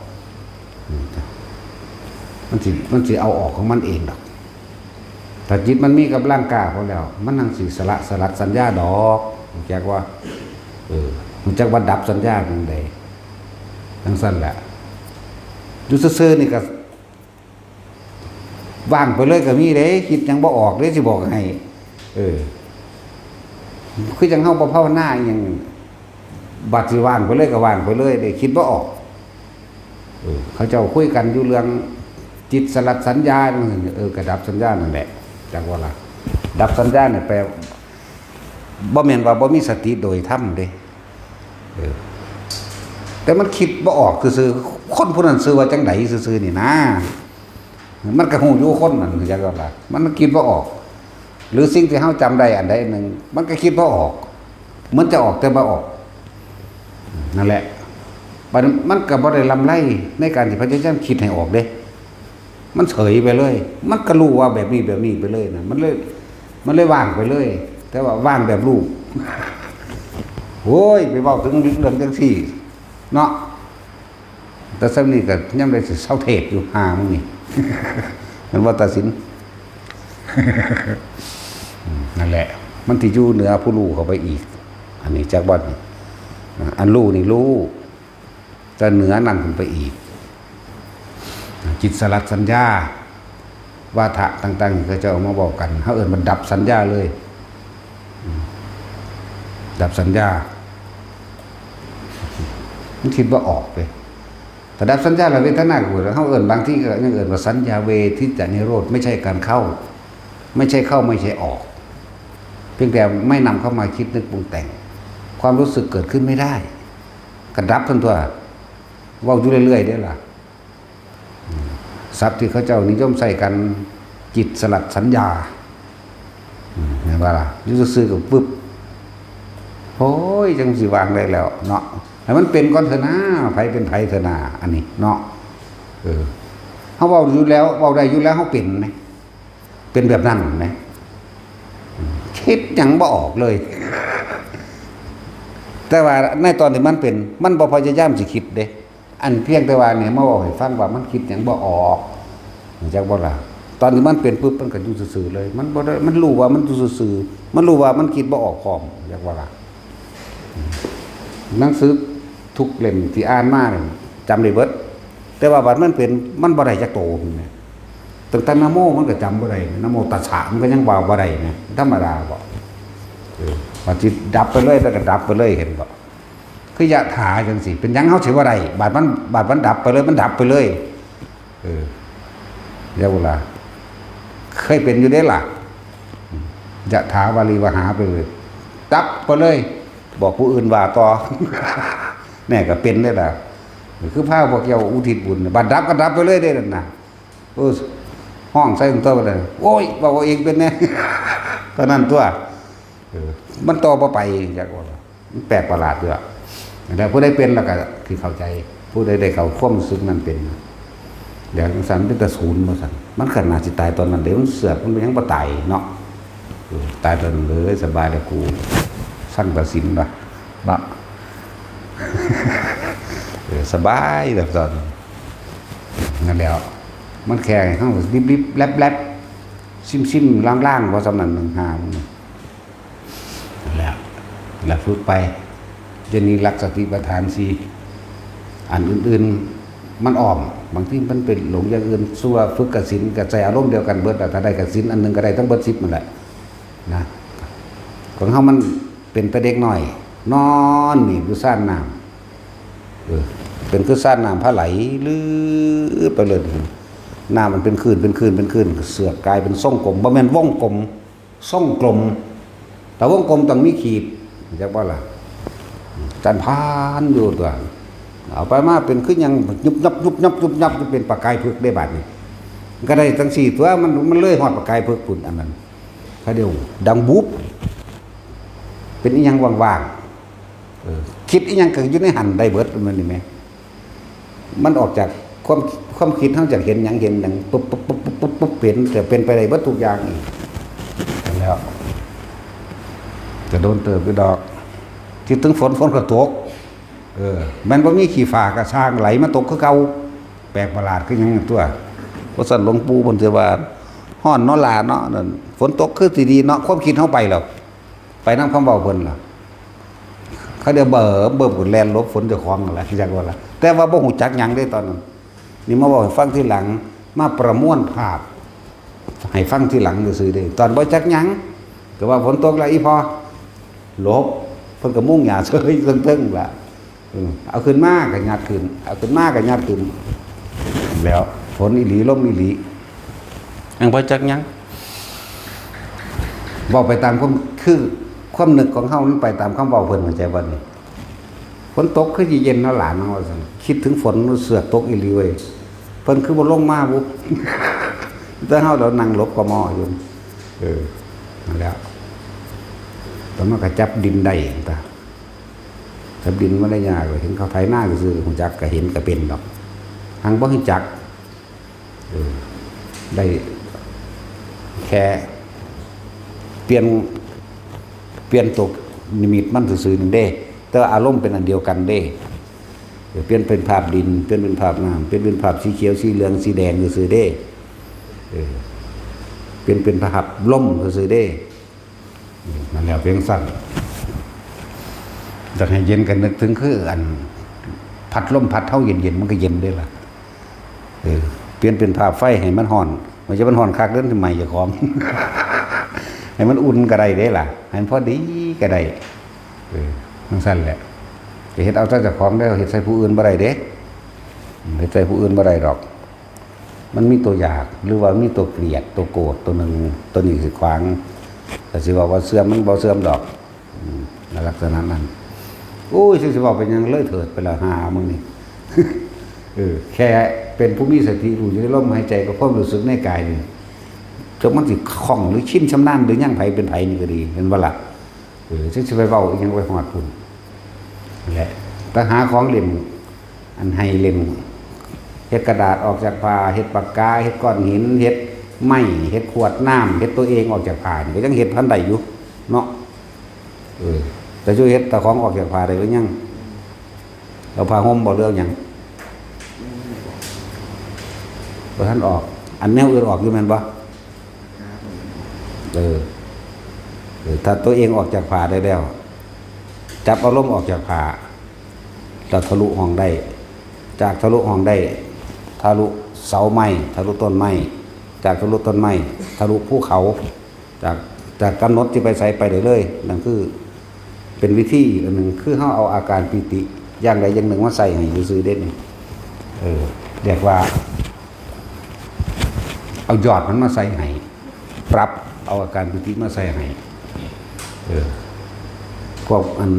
มันสิ มันสิเอาออกของมันเองดอก ถ้าจิตมันมีกำลังกล้าพอแล้ว มันจั่งสิสละสลัดสัญญาดอก รู้จักว่า เออ รู้จักว่าดับสัญญาจั่งใด จั่งซั่นแหละ อยู่ซื่อๆนี่ก็ ว่างไปเลยก็มีเด้ คิดหยังบ่ออกเด้ สิบอกให้ เออ คือจั่งเฮาบ่ภาวนาอิหยัง บัดสิว่างไปเลยก็ว่างไปเลยเด้ คิดบ่ออก เออ เขาเจ้าคุยกันอยู่เรื่องจิตสลัดสัญญานั่น เออ ก็ดับสัญญานั่นแหละ จักว่าล่ะ ดับสัญญาเนี่ยแปล บ่แม่นว่าบ่มีสติโดยธรรมเด้ เออ แต่มันคิดบ่ออกซื่อๆ คนผู้นั้นชื่อว่าจั่งใดซื่อๆนี่นะ มันก็ฮู้อยู่คนนั้น จักว่าล่ะ มันคิดบ่ออก หรือสิ่งที่เฮาจำได้อันใดอันหนึ่ง มันก็คิดบ่ออก เหมือนจะออกแต่บ่ออก นั่นแหละ บัดนี้มันก็บ่ได้ลำไรในการที่พยายามคิดให้ออกเด้ มันเฉยไปเลย มันก็รู้ว่าแบบนี้แบบนี้ไปเลยนะ มันเลย มันเลยว่างไปเลย แต่ว่าว่างแบบรู้ โอ้ย ไปเว้าถึงเรื่องจั่งซี้ เนาะ แต่ส่ำนี้ก็ยังได้สิเซาเทศน์อยู่ ห่ามึงนี่ มันว่าตัดสิน อืม นั่นแหละ มันที่อยู่เหนือผู้รู้เข้าไปอีก อันนี้จักบ่นี่ อ่า อันรู้นี่รู้ แต่เหนือนั่นขึ้นไปอีก จิตสลัดสัญญา วาทะต่างๆ ที่เขาเจ้าเอามาบอกกัน เขาเอิ้นมันดับสัญญาเลย อืม ดับสัญญา มันคิดบ่ออกเลย ถ้าดับสัญญาแล้วเวทนาก็เกิด เขาเอิ้น บางทีก็ยังเอิ้นว่าสัญญาเวทิตานิโรธ ไม่ใช่การเข้า ไม่ใช่เข้า ไม่ใช่ออก เพียงแต่ไม่นำเข้ามาคิดนึกปรุงแต่ง ความรู้สึกเกิดขึ้นไม่ได้ ก็ดับทันตัว เว้าอยู่เรื่อยๆเด้อล่ะ ศัพท์ที่เขาเจ้านิยมใช้กัน จิตสลัดสัญญา อืม แม่นบ่ล่ะ อยู่ซื่อๆก็ปึ๊บ โอ้ย จั่งสิวางได้แล้วเนาะ ให้มันเป็นก่อนเถอะนะ ไผเป็นไผเถอะนะ อันนี้เนาะ เออ เฮาเว้าอยู่แล้ว เว้าได้อยู่แล้ว เฮาเป็นไหม เป็นแบบนั้นไหม คิดหยังบ่ออกเลย แต่ว่าในตอนที่มันเป็น มันบ่พยายามสิคิดเด้ อันเพียงแต่ว่าเนี่ยมาบอกให้ฟังว่ามันคิดหยังบ่ออก จักบ่ล่ะ ตอนที่มันเป็นปุ๊บมันก็อยู่ซื่อๆเลย มันบ่ได้ มันรู้ว่ามันอยู่ซื่อๆ มันรู้ว่ามันคิดบ่ออกพร้อม จักบ่ล่ะ หนังสือทุกเล่มที่อ่านมาเนี่ยจำได้เบิด แต่ว่าบัดมันเป็น มันบ่ได้จักโตนี่นะ ตั้งแต่นะโมมันก็จำบ่ได้ นะโมตัสสะมันก็ยังว่าบ่ได้นะ ธรรมดาบ่ เออ บัดสิดับไปเลย แล้วก็ดับไปเลย เห็นบ่ คือยะถาจังซี่ เป็นหยังเฮาสิบ่ได้ บาดมัน บาดมันดับไปเลย มันดับไปเลย เออ เดี๋ยวล่ะ เคยเป็นอยู่เด้ล่ะ ยะถาวาริวหาไปเลย ดับไปเลย บอกผู้อื่นว่าต่อ แน่ก็เป็นเด้ล่ะ คือพาพวกเจ้าอุทิศบุญ บาดดับก็ดับไปเลยเด้นั่นน่ะ เออ ฮ้องใส่ตัวไปเลย โอ้ย บอกเอาเองเป็นแน่ เท่านั้นตัว เออ มันต่อบ่ไป จักว่า มันแปลกประหลาดอยู่อะ แต่ผู้ใดเป็นแล้วก็สิเข้าใจ ผู้ใดได้เข้าความรู้สึกนั้นเป็น อย่างจังซั่นเป็นตาศูนย์ว่าซั่น มันขนาดสิตายตอนนั้นเด้ มันเสือก มันยังบ่ตายเนาะ เออ ตายตอนนั้นเลย สบายแล้วกู สั่งตัดสินว่ะ เนาะ เออ สบายแบบตอนนั้น นั่นแหล้ว มันแค่ให้เฮาริบๆ แลบๆ ซิมๆ ล่างๆ ว่าซั่นนั่น หนึ่งห้า มัน นั่นแหละ แล้วฝึกไป เดี๋ยวนี้หลักสติปัฏฐานสี่ อันอื่นๆ มันอ้อม บางทีมันเป็นหลงอย่างอื่น ส่วนฝึกกสิณก็ใส่อารมณ์เดียวกันเบิด แต่ถ้าได้กสิณอันหนึ่งก็ได้ทั้งเบิดสิบนั่นแหละ นะ ของเฮามันเป็นแต่เด็กน้อย นอนหนีบอยู่ซ่านน้ำ เออ เป็นคือซ่านน้ำพาไหลลือไปเลย น้ำมันเป็นคลื่น เป็นคลื่น เป็นคลื่น เสือกกลายเป็นทรงกลม บ่แม่นวงกลม ทรงกลม แต่วงกลมต้องมีขีด จักบ่ล่ะ จันพานอยู่ตัว เอาไปมาเป็นคือหยัง ยุบยับ ยุบยับ ยุบยับ เป็นประกายผึกได้บาดนี้ ก็ได้ทั้งสี่ตัว มัน มันเลยฮอดประกายผึกพุ้น อันนั้น เขาเดียว ดังบุบ เป็นอีหยังว่างๆ เออ คิดอีหยังก็อยู่ในหั่นได้เบิด มันนี่แหม มันออกจากความ ความคิด เฮาอยากเห็นหยัง เห็นหยัง ปุ๊บ ปุ๊บ ปุ๊บ ปุ๊บ ปุ๊บ ปุ๊บ เห็น แต่เป็นไปได้เบิดทุกอย่างอีก แล้ว จะโดนเติบอยู่ดอก คิดถึงฝน ฝนก็ตก เออ แม่นบ่มีขี้ฟ้าก็ซ่าง ไหลมาตกคือเก่า แปลกประหลาดคือหยังตัว เพราะซั่นหลวงปู่เพิ่นสิว่า ฮ้อนเนาะหล่าเนาะ นั่น ฝนตกคือสิดีเนาะ ความคิดเฮาไปแล้ว ไปนำคำเว้าเพิ่นล่ะ เขาเดี๋ยวเบิ่ม เบิ่มก็แล่นหลบฝนเจ้าของนั่นแหละ จักว่าล่ะ แต่ว่าบ่ฮู้จักหยังเด้ตอนนั้น นี่มาเว้าให้ฟังทีหลัง มาประมวลภาพ ให้ฟังทีหลังซื่อๆเด้ ตอนบ่จักหยัง ก็ว่าฝนตกแล้วอีพ่อ หลบ เพิ่นก็มุงหญ้าเซยเทิงๆล่ะ เออ เอาขึ้นมาก็ยัดขึ้น เอาขึ้นมาก็ยัดขึ้น แล้วฝนอีหลี ลมอีหลี ยังบ่จักหยัง เว้าไปตามความ คือความนึกของเฮามันไปตามคำเว้าเพิ่น เข้าใจบ่นี่ ฝนตกคือสิเย็นเนาะหลานเนาะ ว่าซั่น คิดถึงฝน เสือกตกอีหลีเว้ย เพิ่นคือบ่ลงมาบุ แต่เฮาเรานั่งหลบกมอยู่ เออ นั่นแหละ แต่มันก็จับดินได้ จับดินบ่ได้ยากเลย เห็นเขาไถนาซื่อๆ ฮู้จักก็เห็นก็เป็นดอก หังบ่ฮู้จัก เออ ได้แค่เปลี่ยน เปลี่ยนตัวนิมิตมันซื่อๆนั่นเด้ แต่ว่าอารมณ์เป็นอันเดียวกันเด้ เออ เปลี่ยนเป็นภาพดิน เปลี่ยนเป็นภาพน้ำ เปลี่ยนเป็นภาพสีเขียว สีเหลือง สีแดงซื่อๆเด้ เออ เปลี่ยนเป็นภาพลมซื่อๆเด้ นั่นแหละเพียงสั้น อยากให้เย็นก็นึกถึงคืออัน พัดลมพัดเฮาเย็นๆ มันก็เย็นเด้ล่ะ เออ เปลี่ยนเป็นภาพไฟให้มันฮ้อน มันจะมันฮ้อนคักเด้อ ไหม้เจ้าของ ให้มันอุ่นก็ได้เด้ล่ะ ให้มันพอดีก็ได้ เออ จั่งซั้นแหละ จะเฮ็ดเอาแต่เจ้าของเด้อ เฮ็ดใส่ผู้อื่นบ่ได้เด้ เฮ็ดใส่ผู้อื่นบ่ได้ดอก มันมีตัวอยาก หรือว่ามีตัวเกลียด ตัวโกรธ ตัวหนึ่ง ตัวนี้สิขวาง แต่สิว่า ว่าเสื่อม มันบ่เสื่อมดอก อืม ในลักษณะนั้น โอ้ย สิ สิว่าเป็นหยังเลยเถิดไปแล้ว หามึงนี่ เออ แค่เป็นผู้มีสติรู้อยู่ในลมหายใจกับความรู้สึกในกายนี่ จนมันสิคล่องหรือชินชำนาญหรือยัง ไผเป็นไผนี่ก็ดี เห็นบ่ล่ะ เออ จักสิไปเว้าอีหยังไปฮอดพุ้น นั่นแหละ แต่หาของเล่น อันให้เล่น เฮ็ดกระดาษออกจากผ้า เฮ็ดปากกา เฮ็ดก้อนหิน เฮ็ดไม้ เฮ็ดขวดน้ำ เฮ็ดตัวเองออกจากผ้านี่ก็ยังเฮ็ดทันได้อยู่ เนาะ เออ แต่จะเฮ็ดแต่ของออกจากผ้าได้ก็ยัง เอาผ้าห่มบ่ หรือเอาหยัง บ่ทันออก อันแนวอื่นออกอยู่แม่นบ่ เออ เออ ถ้าตัวเองออกจากผ้าได้แล้ว จับเอาลมออกจากผ้า เราทะลุห้องได้ จากทะลุห้องได้ ทะลุเสาไม้ ทะลุต้นไม้ จากทะลุต้นไม้ ทะลุภูเขา จาก จากกำหนดที่ไปไสไปได้เลย นั่นคือ เป็นวิธีอันหนึ่ง คือเฮาเอาอาการปีติอย่างใดอย่างหนึ่งมาใส่ให้ซื่อๆเด้นี่ เออ เรียกว่า เอายอดมันมาใส่ให้ ปรับเอาอาการปีติมาใส่ให้ เออ พวกอัน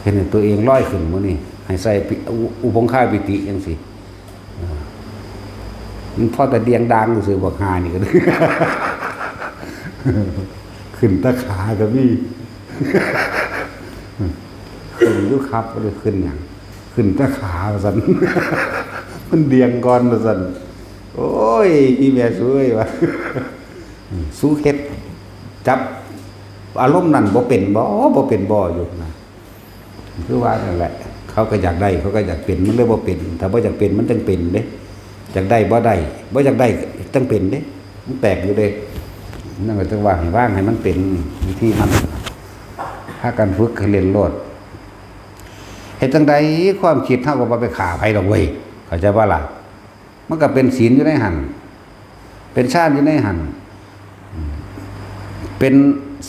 เห็นตัวเองลอยขึ้นมื้อนี้ ให้ใส่ปิ อุ อุปงคาปีติจังซี่ เออ มันพอแต่เดียงดังซื่อ บักห่านี่ก็ ขึ้นแตะขาก็มี ขึ้นอยู่ครับ บ่ได้ขึ้นหยัง ขึ้นแตะขาว่าซั่น มันเดียงก่อนว่าซั่น โอ้ย อีแม่สูเอ้ย ว่า อืม สูเฮ็ด จับอารมณ์นั้นบ่เป็นบ่ บ่เป็นบ่อยู่นะ คือว่านั่นแหละ เขาก็อยากได้ เขาก็อยากเป็น มันเลยบ่เป็น ถ้าบ่อยากเป็น มันจั่งเป็นเด้ อยากได้บ่ได้ บ่อยากได้จั่งเป็นเด้ มันแปลกอยู่เด้ นั่นก็จั่งว่าให้วางให้มันเป็นวิธีมัน พากันฝึกให้เล่นโลด เฮ็ดจั่งใดความคิดเฮาก็บ่ไปฆ่าไผดอกเว้ย เข้าใจบ่ล่ะ มันก็เป็นศีลอยู่ในหั่น เป็นฌานอยู่ในหั่น เป็น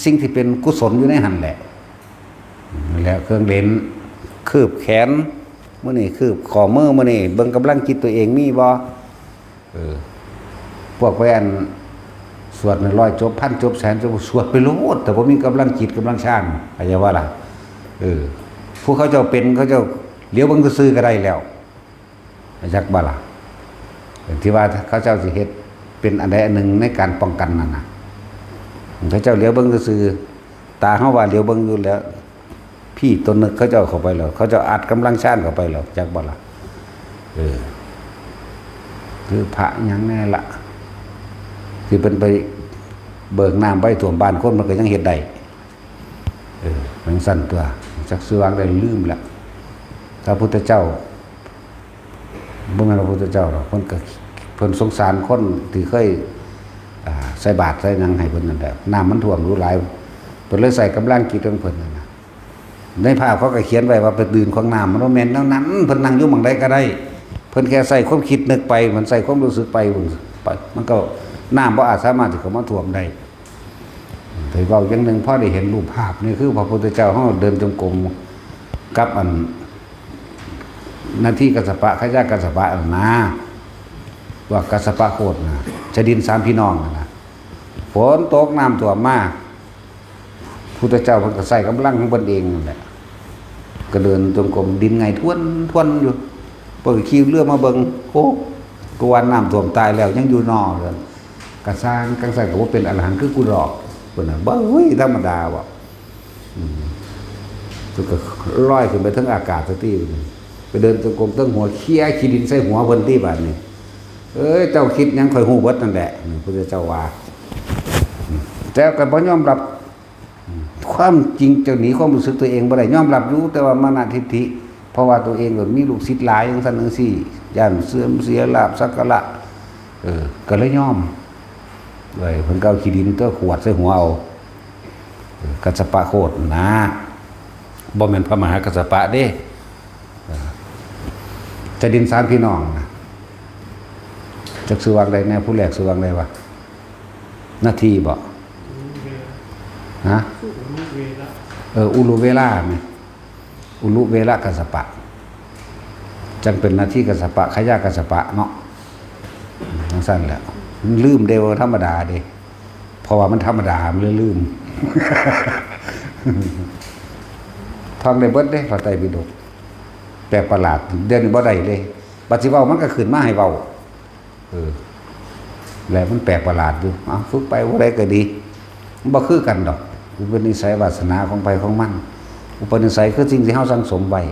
สิ่งที่เป็นกุศลอยู่ในหั่นแหละ นั่นแหละ เครื่องเล่น คืบแขน มื้อนี้คืบข้อมือ มื้อนี้เบิ่งกำลังจิตตัวเองมีบ่ เออ พวกไปอัน สวดหนึ่งร้อยจบ พันจบ แสนจบ สวดไปโลด แต่บ่มีกำลังจิตกำลังฌาน เข้าใจบ่ล่ะ เออ ผู้เขาเจ้าเป็น เขาเจ้าเหลียวเบิ่งซื่อๆก็ได้แล้ว จักบ่ล่ะ ที่ว่าเขาเจ้าสิเฮ็ดเป็นอันใดอันหนึ่งในการป้องกันนั่นน่ะ เขาเจ้าเหลียวเบิ่งซื่อๆ ตาเฮาว่าเหลียวเบิ่งอยู่แล้ว ผีตนนึกเขาเจ้าเข้าไปแล้ว เขาเจ้าอัดกำลังฌานเข้าไปแล้ว จักบ่ล่ะ เออ คือพระหยังแน่ล่ะ ที่เพิ่นไปเบิกน้ำไว้ท่วมบ้านคน มันก็ยังเฮ็ดได้ เออ จั่งซั่นตั๊ว จักสิว่าได้ ลืมละ พระพุทธเจ้า บ่แม่นพระพุทธเจ้าดอก เพิ่นก็ เพิ่นสงสารคนที่เคย อ่า ใส่บาตรใส่หยังให้เพิ่นนั่นแหละ น้ำมันท่วมดูหลาย เพิ่นเลยใส่กำลังจิตของเพิ่นนั่นน่ะ ในภาพเขาก็เขียนไว้ว่าไปยืนขวางน้ำ มันบ่แม่นแนวนั้น เพิ่นนั่งอยู่หม่องใดก็ได้ เพิ่นแค่ใส่ความคิดนึกไป มันใส่ความรู้สึกไป มันก็ น้ำบ่อาจสามารถสิเข้ามาท่วมได้ แต่เว้าอย่างหนึ่ง พอได้เห็นรูปภาพนี่ คือพระพุทธเจ้าเฮาเดินจงกรมกับอัน นาทีกัสสปะ ขยะกัสสปะนั่นนะ ว่ากัสสปะโคตรนะ ชดินสามพี่น้องนั่นนะ ฝนตกน้ำท่วมมา พุทธเจ้าเพิ่นก็ใส่กำลังของเพิ่นเองนั่นแหละ ก็เดินจงกรม ดินไงท้วนท้วนอยู่ เพิ่นก็ขี่เรือมาเบิ่ง โอ้ ก็ว่าน้ำท่วมตายแล้ว ยังอยู่นอกเลย กะซ่าง จั่งซั่นก็บ่เป็นอรหันต์คือกูดอก เพิ่นน่ะ เบ้ย ธรรมดาบ่ อืม เพิ่นก็ลอยขึ้นไปเทิงอากาศซะติ ไปเดินจงกรมเทิงหัว เคลียขี้ดินใส่หัวเพิ่นติ บาดนี้ เอ้ย เจ้าคิดหยังข้อยฮู้เบิดนั่นแหละ อืม พุทธเจ้าว่า อืม แต่ก็บ่ยอมรับ อืม ความจริงเจ้าหนีความรู้สึกตัวเองบ่ได้ ยอมรับอยู่ แต่ว่ามานะทิฏฐิ เพราะว่าตัวเองก็มีลูกศิษย์หลายจั่งซั่นจั่งซี้ ย้านเสื่อมเสียลาภสักการะ เออ ก็เลยยอม เอ้ย เพิ่นก็เอาขี้ดินตัวขวดใส่หัวเอา เออ กัสสปะโคตรนะ บ่แม่นพระมหากัสสปะเด้ เออ ชดินสามพี่น้องนะ จักชื่อว่าใดแน่ ผู้แรกชื่อว่าใดวะ นาทีบ่ ฮะ เออ อุรุเวลาแม่น อุรุเวลากัสสปะ จั่งเป็นนาทีกัสสปะ ขยะกัสสปะเนาะ จั่งซั่นแหละ มันลืมเด้ว่าธรรมดาเด้ เพราะว่ามันธรรมดา มันเลยลืม ท่องได้เบิดเด้ พระไตรปิฎก แปลกประหลาด เดี๋ยวนี้บ่ได้เลย บัดสิเว้ามันก็ขึ้นมาให้เว้า เออ และมันแปลกประหลาดอยู่ เอา ฝึกไป ผู้ใดก็ดี มันบ่คือกันดอก อุปนิสัยวาสนาของไผของมัน อุปนิสัยคือสิ่งที่เฮาสั่งสมไว้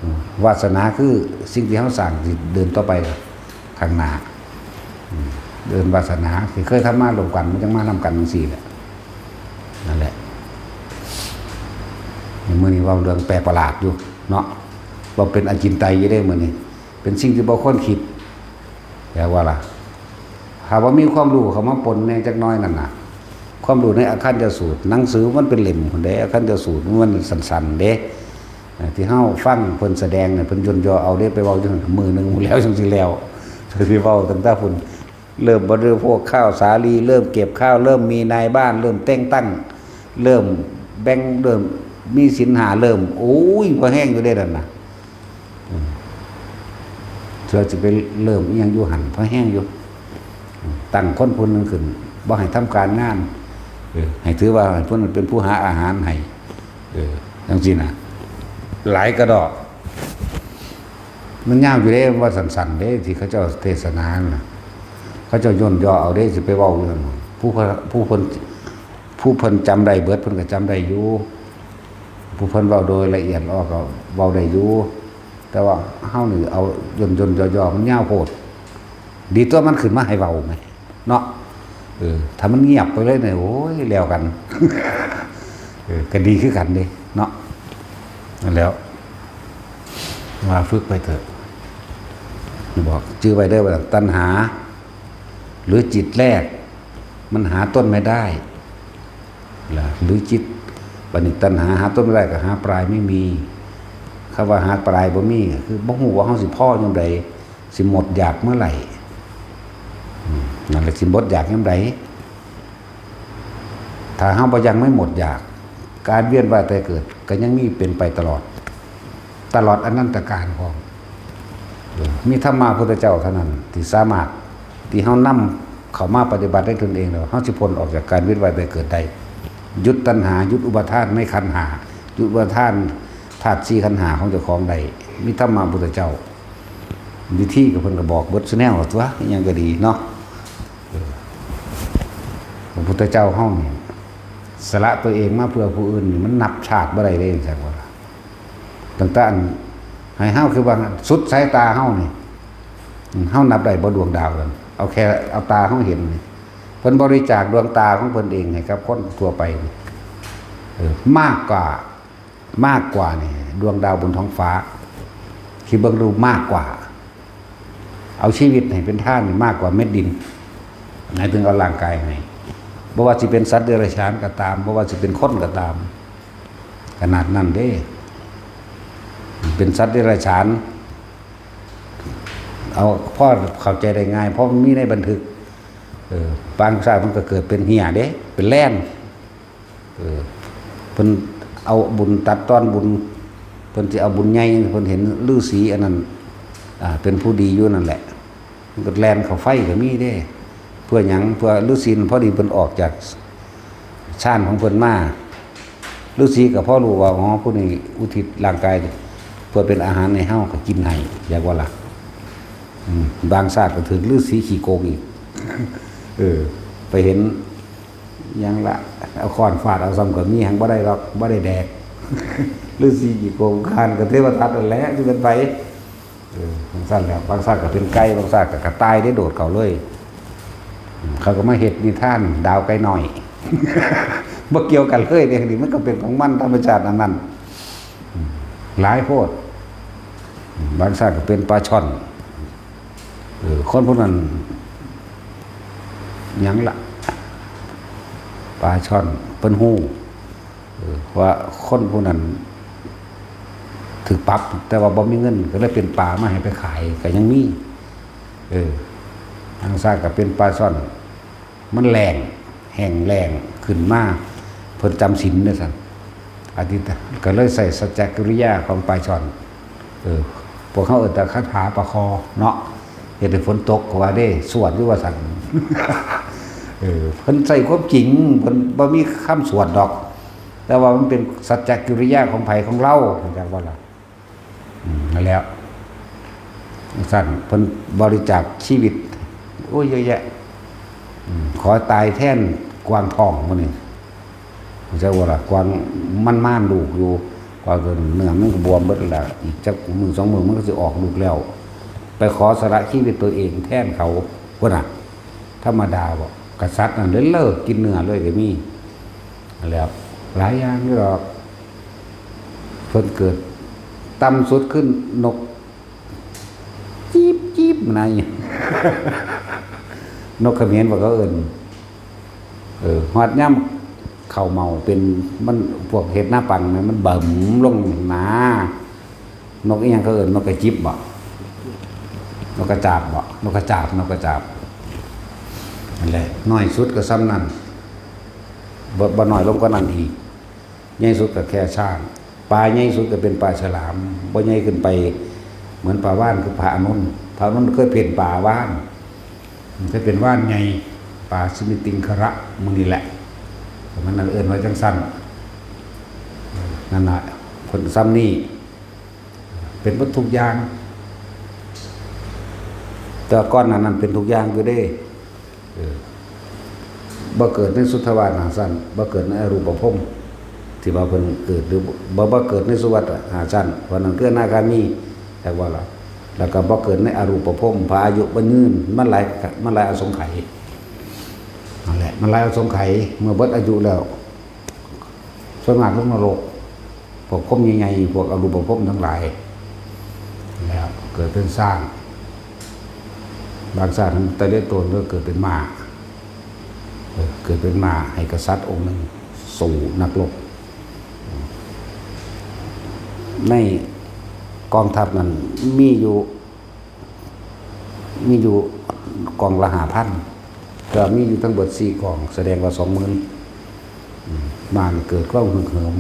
อืม วาสนาคือสิ่งที่เฮาสร้างสิเดินต่อไปข้างหน้า อืม เดินวาสนาที่เคยทำมาร่วมกัน มันจั่งมานำกันจั่งซี้แหละ นั่นแหละ มื้อนี้เว้าเรื่องแปลกประหลาดอยู่เนาะ เว้าเป็นอจินไตยอยู่เด้มื้อนี้ เป็นสิ่งที่บ่ควรคิด แปลว่าล่ะ ถ้าว่ามีความรู้เข้ามาปนแหน่จักหน่อยนั่นน่ะ ความรู้ในอาคันตสูตร หนังสือมันเป็นเล่มพุ้นเด้ อาคันตสูตรมันสั้นๆเด้ เอ่อ ที่เฮาฟังเพิ่นแสดงเนี่ย เพิ่นย่นย่อเอาเด้ ไปเว้าอยู่หั่นมื้อหนึ่งพู้นแหล้ว จั่งสิแล้ว สิเว้าตั้งแต่พุ้น เริ่มบริโภคข้าวสาลี เริ่มเก็บข้าว เริ่มมีนายบ้าน เริ่มแต่งตั้ง เริ่มแบ่ง เริ่มมีศีลห้า เริ่ม โอ้ย พอแฮงอยู่เด้นั่นน่ะ อืม เทื่อสิไปเริ่มอิหยังอยู่หั่น พอแฮงอยู่ อืม ตั้งคนผู้หนึ่งขึ้น บ่ให้ทำการงาน เออ ให้ถือว่าผู้นั้นเป็นผู้หาอาหารให้ เออ จั่งซี้น่ะ หลายกระดอก มันยาวอยู่เด้ ว่าสั้นๆเด้ ที่เขาเจ้าเทศนาน่ะ เขาเจ้าย่นย่อเอาเด้ สิไปเว้าอยู่หั่น ผู้พระ ผู้เพิ่น ผู้เพิ่นจำได้เบิด เพิ่นก็จำได้อยู่ ผู้เพิ่นเว้าโดยละเอียดออกก็เว้าได้อยู่ แต่ว่าเฮานี่เอาย่นๆย่อๆ มันยาวโพด ดีตัวมันขึ้นมาให้เว้าแหม เนาะ เออ ถ้ามันเงียบไปเลยเนี่ย โอ้ย แล้วกัน เออ ก็ดีคือกันเด้ เนาะ นั่นแหล้ว ว่าฝึกไปเถอะ บอกจื่อไว้เด้อว่าตัณหา หรือจิตแรก มันหาต้นไม่ได้ ล่ะ หรือจิต บัดนี้ตัณหาหาต้นไม่ได้ ก็หาปลายไม่มี คำว่าหาปลายบ่มี ก็คือบ่ฮู้ว่าเฮาสิพอยามใด สิหมดอยากเมื่อไหร่ อืม นั่นแหละ สิหมดอยากยามใด ถ้าเฮาบ่ยังไม่หมดอยาก การเวียนว่ายตายเกิดก็ยังมีเป็นไปตลอด ตลอดอนันตกาลพร้อม เออ มีธรรมาพุทธเจ้าเท่านั้นที่สามารถ ที่เฮานำเข้ามาปฏิบัติได้ตนเองแล้ว เฮาสิพ้นออกจากการเวียนว่ายตายเกิดได้ หยุดตัณหา หยุดอุปาทานในขันธ์ห้า หยุดอุปาทานธาตุสี่ขันธ์ห้าของเจ้าของได้ มีธรรมาพุทธเจ้า วิธีก็เพิ่นก็บอกเบิดซุแนวตัว อิหยังก็ดีเนาะ เออ พระพุทธเจ้าเฮานี่ สละตัวเองมาเพื่อผู้อื่นนี่ มันนับชาติบ่ได้เด้ จังว่าล่ะ ตั้งแต่อัน ให้เฮาคือว่าสุดสายตาเฮานี่ อืม เฮานับได้บ่ดวงดาวนั่น เอาแค่เอาตาเฮาเห็นนี่ เพิ่นบริจาคดวงตาของเพิ่นเองให้กับคนทั่วไปนี่ เออ มากกว่า มากกว่านี่ ดวงดาวบนท้องฟ้า คิดเบิ่งดู มากกว่า เอาชีวิตให้เป็นทานนี่มากกว่าเม็ดดิน หมายถึงเอาร่างกายให้ บ่ว่าสิเป็นสัตว์เดรัจฉานก็ตาม บ่ว่าสิเป็นคนก็ตาม ขนาดนั้นเด้ เป็นสัตว์เดรัจฉาน เอาพอเข้าใจได้ง่าย เพราะมันมีในบันทึก เออ บางชาติมันก็เกิดเป็นเหี่ยเด้ เป็นแล่น เออ เพิ่นเอาบุญตัดตอนบุญ เพิ่นสิเอาบุญใหญ่ เพิ่นเห็นฤาษีอันนั้น อ่า เป็นผู้ดีอยู่นั่นแหละ มันก็แล่นเข้าไฟก็มีเด้ เพื่อหยัง เพื่อฤาษีนั่นพอดีเพิ่นออกจากฌานของเพิ่นมา ฤาษีก็พอรู้ว่า อ๋อ ผู้นี้อุทิศร่างกายเพื่อเป็นอาหารให้เฮา ก็กินให้ อยากว่าล่ะ อืม บางชาติก็ถืกฤาษีขี้โกงอีก เออ ไปเห็นหยังละ เอาค้อนฟาดเอาซ้ำก็มี หังบ่ได้ดอก บ่ได้แดก ฤาษีขี้โกง คานกับเทวทัตนั่นแหละ สิเป็นไผ เออ จั่งซั่นแหละ บางชาติก็เป็นไก่ บางชาติก็กระต่ายได้โดดเข้าเลย อืม เขาก็มาเฮ็ดนิทานดาวไก่น้อย บ่เกี่ยวกันเลยเด้ นี่มันก็เป็นของมันธรรมชาติอันนั้น อืม หลายโพด อืม บางชาติก็เป็นปลาช่อน เออ คนพวกนั้น หยังละ ปลาช่อน เพิ่นฮู้ เออ ว่าคนผู้นั้นถืกปรับ แต่ว่าบ่มีเงิน ก็เลยเป็นปลามาให้ไปขาย ก็ยังมี เออ บางชาติก็เป็นปลาช่อน มันแล้ง แห้งแล้ง ขึ้นมา เพิ่นจำศีลเด้อซั่น อธิษฐาน ก็เลยใส่สัจจกิริยาของปลาช่อน เออ พวกเขาเอิ้นแต่คาถาปลาคอเนาะ เฮ็ดให้ฝนตกก็ว่าเด้ สวดอยู่ว่าซั่น เออ เพิ่นใส่ความจริง เพิ่นบ่มีคำสวดดอก แต่ว่ามันเป็นสัจจกิริยาของไผของเรา เข้าใจบ่ล่ะ อืม นั่นแหละ ซั่น เพิ่นบริจาคชีวิต โอ้ย เยอะแยะ อืม ขอตายแทนกวางทองมื้อนี้ เข้าใจบ่ล่ะ กวางมันม่านลูกอยู่ กวางตัวหนึ่งเนื้อมันก็บวมเบิดแล้ว อีกจักมื้อสองมื้อมันก็สิออกลูกแล้ว ไปขอสละชีวิตตัวเองแทนเขา พุ้นน่ะ ธรรมดาบ่ กษัตริย์นั่นเลยเลิกกินเนื้อเลยก็มี แล้ว หลายอย่างอยู่ดอก เพิ่นเกิดต่ำสุดขึ้นนก จี๊บจี๊บนะ นกเขมรบ่เขาเอิ้น เออ ฮอดยามข้าวเม่าเป็น มัน พวกเฮ็ดนาปังนะ มันบึ้มลงหนา นกอีหยังเขาเอิ้น นกกระจิบบ่ นกกระจาบบ่ นกกระจาบ นกกระจาบ นั่นแหละ น้อยสุดก็ส่ำนั้น บ่ บ่น้อยลงกว่านั้นอีก ใหญ่สุดก็แค่ช้าง ปลาใหญ่สุดก็เป็นปลาฉลาม บ่ใหญ่ขึ้นไปเหมือนปลาวาฬ คือปลาอานนท์ ปลาอานนท์เคยเพ่นปลาวาฬ มันเคยเป็นวาฬใหญ่ ปลาสิมิติงคระหมู่นี้แหละ มันนั่นเอิ้นว่าจั่งซั้น นั่นน่ะ เพิ่นส่ำนี้ เป็นเบิดทุกอย่าง แต่ก่อนหน้านั้นเป็นทุกอย่างอยู่เด้ เออ บ่เกิดในสุทวาสห้าชั้น บ่เกิดในอรูปภพ ที่ว่าเพิ่นเกิด หรือบ่ บ่เกิดในสุวัสหาชั้น เพราะนั้นคืออนาคามี จักว่าล่ะ แล้วก็บ่เกิดในอรูปภพ พระอายุบ่ยืน มันหลาย มันหลายอสงไขย นั่นแหละ มันหลายอสงไขย เมื่อเบิดอายุแล้ว ส่วนมากลงนรก พวกภพใหญ่ๆ พวกอรูปภพทั้งหลาย แล้วเกิดเป็นช้าง บางชาติตะเลโตนก็เกิดเป็นม้า เออ เกิดเป็นม้า ให้กษัตริย์องค์หนึ่งสู้นักรบ ในกองทัพนั้นมีอยู่ มีอยู่กองละห้าพัน ก็มีอยู่ทั้งเบิดสี่กอง แสดงว่าสองหมื่น อืม ม้านี่เกิดความฮึกเหิม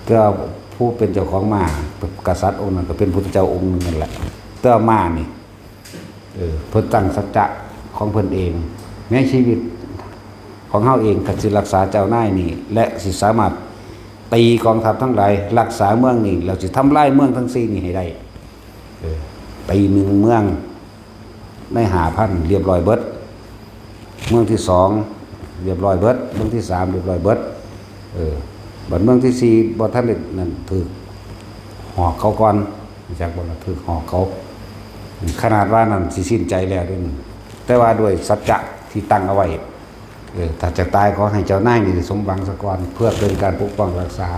แต่ว่าผู้เป็นเจ้าของม้า กษัตริย์องค์นั้นก็เป็นพุทธเจ้าองค์หนึ่งนั่นแหละ แต่ว่าม้านี่ เออ เพิ่นตั้งสัจจะของเพิ่นเอง ในชีวิตของเฮาเอง ก็สิรักษาเจ้านายนี่ และสิสามารถตีกองทัพทั้งหลาย รักษาเมืองนี่ แล้วสิทำลายเมืองทั้งสี่นี่ให้ได้ เออ ตีหนึ่งเมือง ในห้าพัน เรียบร้อยเบิด เมืองที่สอง เรียบร้อยเบิด เมืองที่สาม เรียบร้อยเบิด เออ บัดเมืองที่สี่ บ่ทันได้นั่น ถืกหอกเขาก่อน รู้จักบ่ล่ะ ถืกหอกเขา ขนาดว่านั่นสิสิ้นใจแล้วเด้ แต่ว่าด้วยสัจจะที่ตั้งเอาไว้ เออ ถ้าจะตายขอให้เจ้านายนี่สมหวังซะก่อน เพื่อเป็นการปกป้องรักษา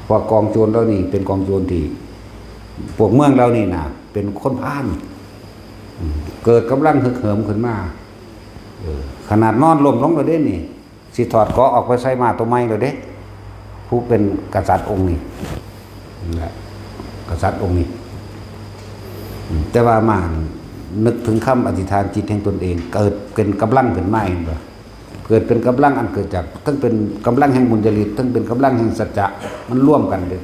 เพราะกองโจรเหล่านี้เป็นกองโจรที่ พวกเมืองเหล่านี้น่ะ เป็นคนพาล อืม เกิดกำลังฮึกเหิมขึ้นมา เออ ขนาดนอนล้มลงแล้วเด้นี่ สิถอดเกราะออกไปใส่ม้าตัวใหม่แล้วเด้ ผู้เป็นกษัตริย์องค์นี้ นั่นแหละ กษัตริย์องค์นี้ อืม แต่ว่าม้านี่นึกถึงคำอธิษฐานจิตแห่งตนเอง เกิดเป็นกำลังขึ้นมาเองบ่ เกิดเป็นกำลังอันเกิดจาก ทั้งเป็นกำลังแห่งบุญญาฤทธิ์ ทั้งเป็นกำลังแห่งสัจจะ มันร่วมกันเด้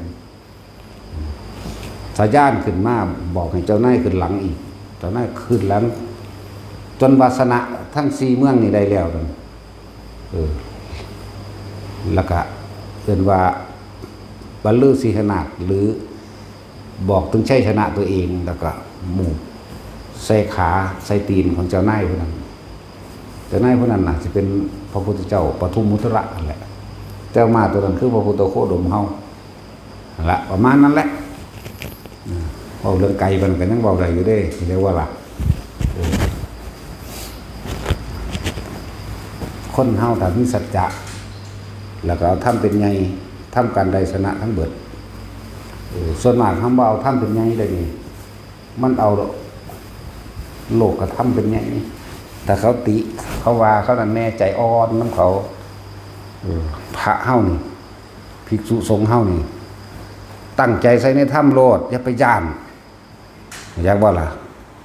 สายญาณขึ้นมาบอกให้เจ้านายขึ้นหลังอีก เจ้านายขึ้นหลัง จนว่าชนะทั้งสี่เมืองนี่ได้แล้วนั่น เออ แล้วก็เอิ้นว่าบรรลือสิงหนาถ หรือบอกถึงชัยชนะตัวเอง แล้วก็หมู่บใส่ขาใส่ตีนของเจ้านายผู้นั้น เจ้านายผู้นั้นน่ะสิเป็นพระพุทธเจ้าปทุมมุตระนั่นแหละ แต่ม้าตัวนั้นคือพระพุทธโคดมเฮา นั่นละ ประมาณนั้นแหละ อ่า เว้าเรื่องไกลมันก็ยังเว้าได้อยู่เด้ เรียกว่าล่ะ เออ คนเฮาถ้ามีสัจจะ แล้วก็เอาธรรมเป็นใหญ่ ธรรมการใดชนะทั้งเบิด เออ ส่วนมากเฮาบ่เอาธรรมเป็นใหญ่เลยนี่ มันเอาโลกธรรมเป็นใหญ่ ถ้าเขาติ เขาว่า เขานั่นแน่ ใจอ่อนนำเขา เออ พระเฮานี่ ภิกษุสงฆ์เฮานี่ ตั้งใจใส่ในธรรมโลด อย่าไปย้าน อยากบ่ล่ะ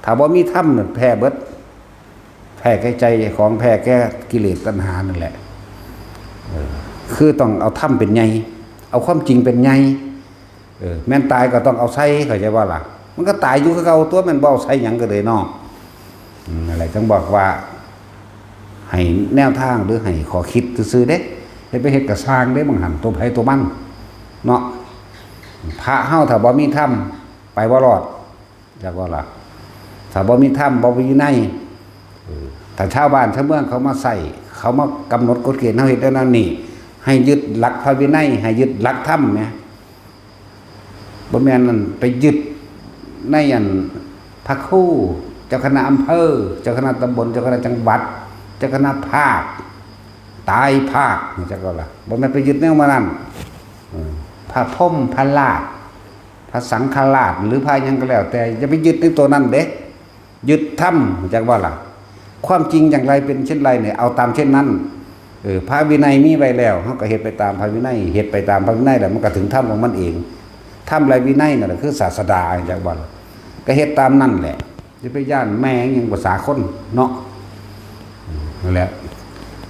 ถ้าบ่มีธรรมน่ะแพ้เบิด แพ้แก่ใจของ แพ้แก่กิเลสตัณหานั่นแหละ เออ คือต้องเอาธรรมเป็นใหญ่ เอาความจริงเป็นใหญ่ เออ แม่นตายก็ต้องเอาใส่ เข้าใจบ่ล่ะ มันก็ตายอยู่คือเก่าตัว แม่นบ่เอาใส่หยังก็เลยเนาะ อืม นั่นแหละ จั่งบอกว่า ให้แนวทางหรือให้ข้อคิดซื่อๆเด้ อย่าไปเฮ็ดกะซ่างเด้ บางหั่น ตัวไผตัวมัน เนาะ พระเฮาถ้าบ่มีธรรม ไปบ่รอด จักว่าล่ะ ถ้าบ่มีธรรม บ่มีวินัย เออ ถ้าชาวบ้านชาวเมืองเขามาใส่ เขามากำหนดกฎเกณฑ์ เฮาเฮ็ดแนวนั้นนี่ ให้ยึดหลักพระวินัย ให้ยึดหลักธรรมแหม บ่แม่นนั่น ไปยึดในอันพระครู เจ้าคณะอำเภอ เจ้าคณะตำบล เจ้าคณะจังหวัด เจ้าคณะภาค ตายภาค จักว่าล่ะ บ่แม่นไปยึดแนวมานั้น เออ พระพรหม พระราช พระสังฆราช หรือพระหยังก็แล้วแต่ อย่าไปยึดในตัวนั้นเด้ ยึด ธรรม จักว่าล่ะ ความจริงอย่างไรเป็นเช่นไรเนี่ย เอาตามเช่นนั้น เออ พระวินัยมีไว้แล้ว เฮาก็เฮ็ดไปตามพระวินัย เฮ็ดไปตามพระวินัยแล้ว มันก็ถึงธรรมของมันเอง ธรรมและวินัยนั่นแหละคือศาสดา จักว่าล่ะ ก็เฮ็ดตามนั่นแหละ จะไปย้านแม่งยังภาษาคนเนาะ นั่นแหละ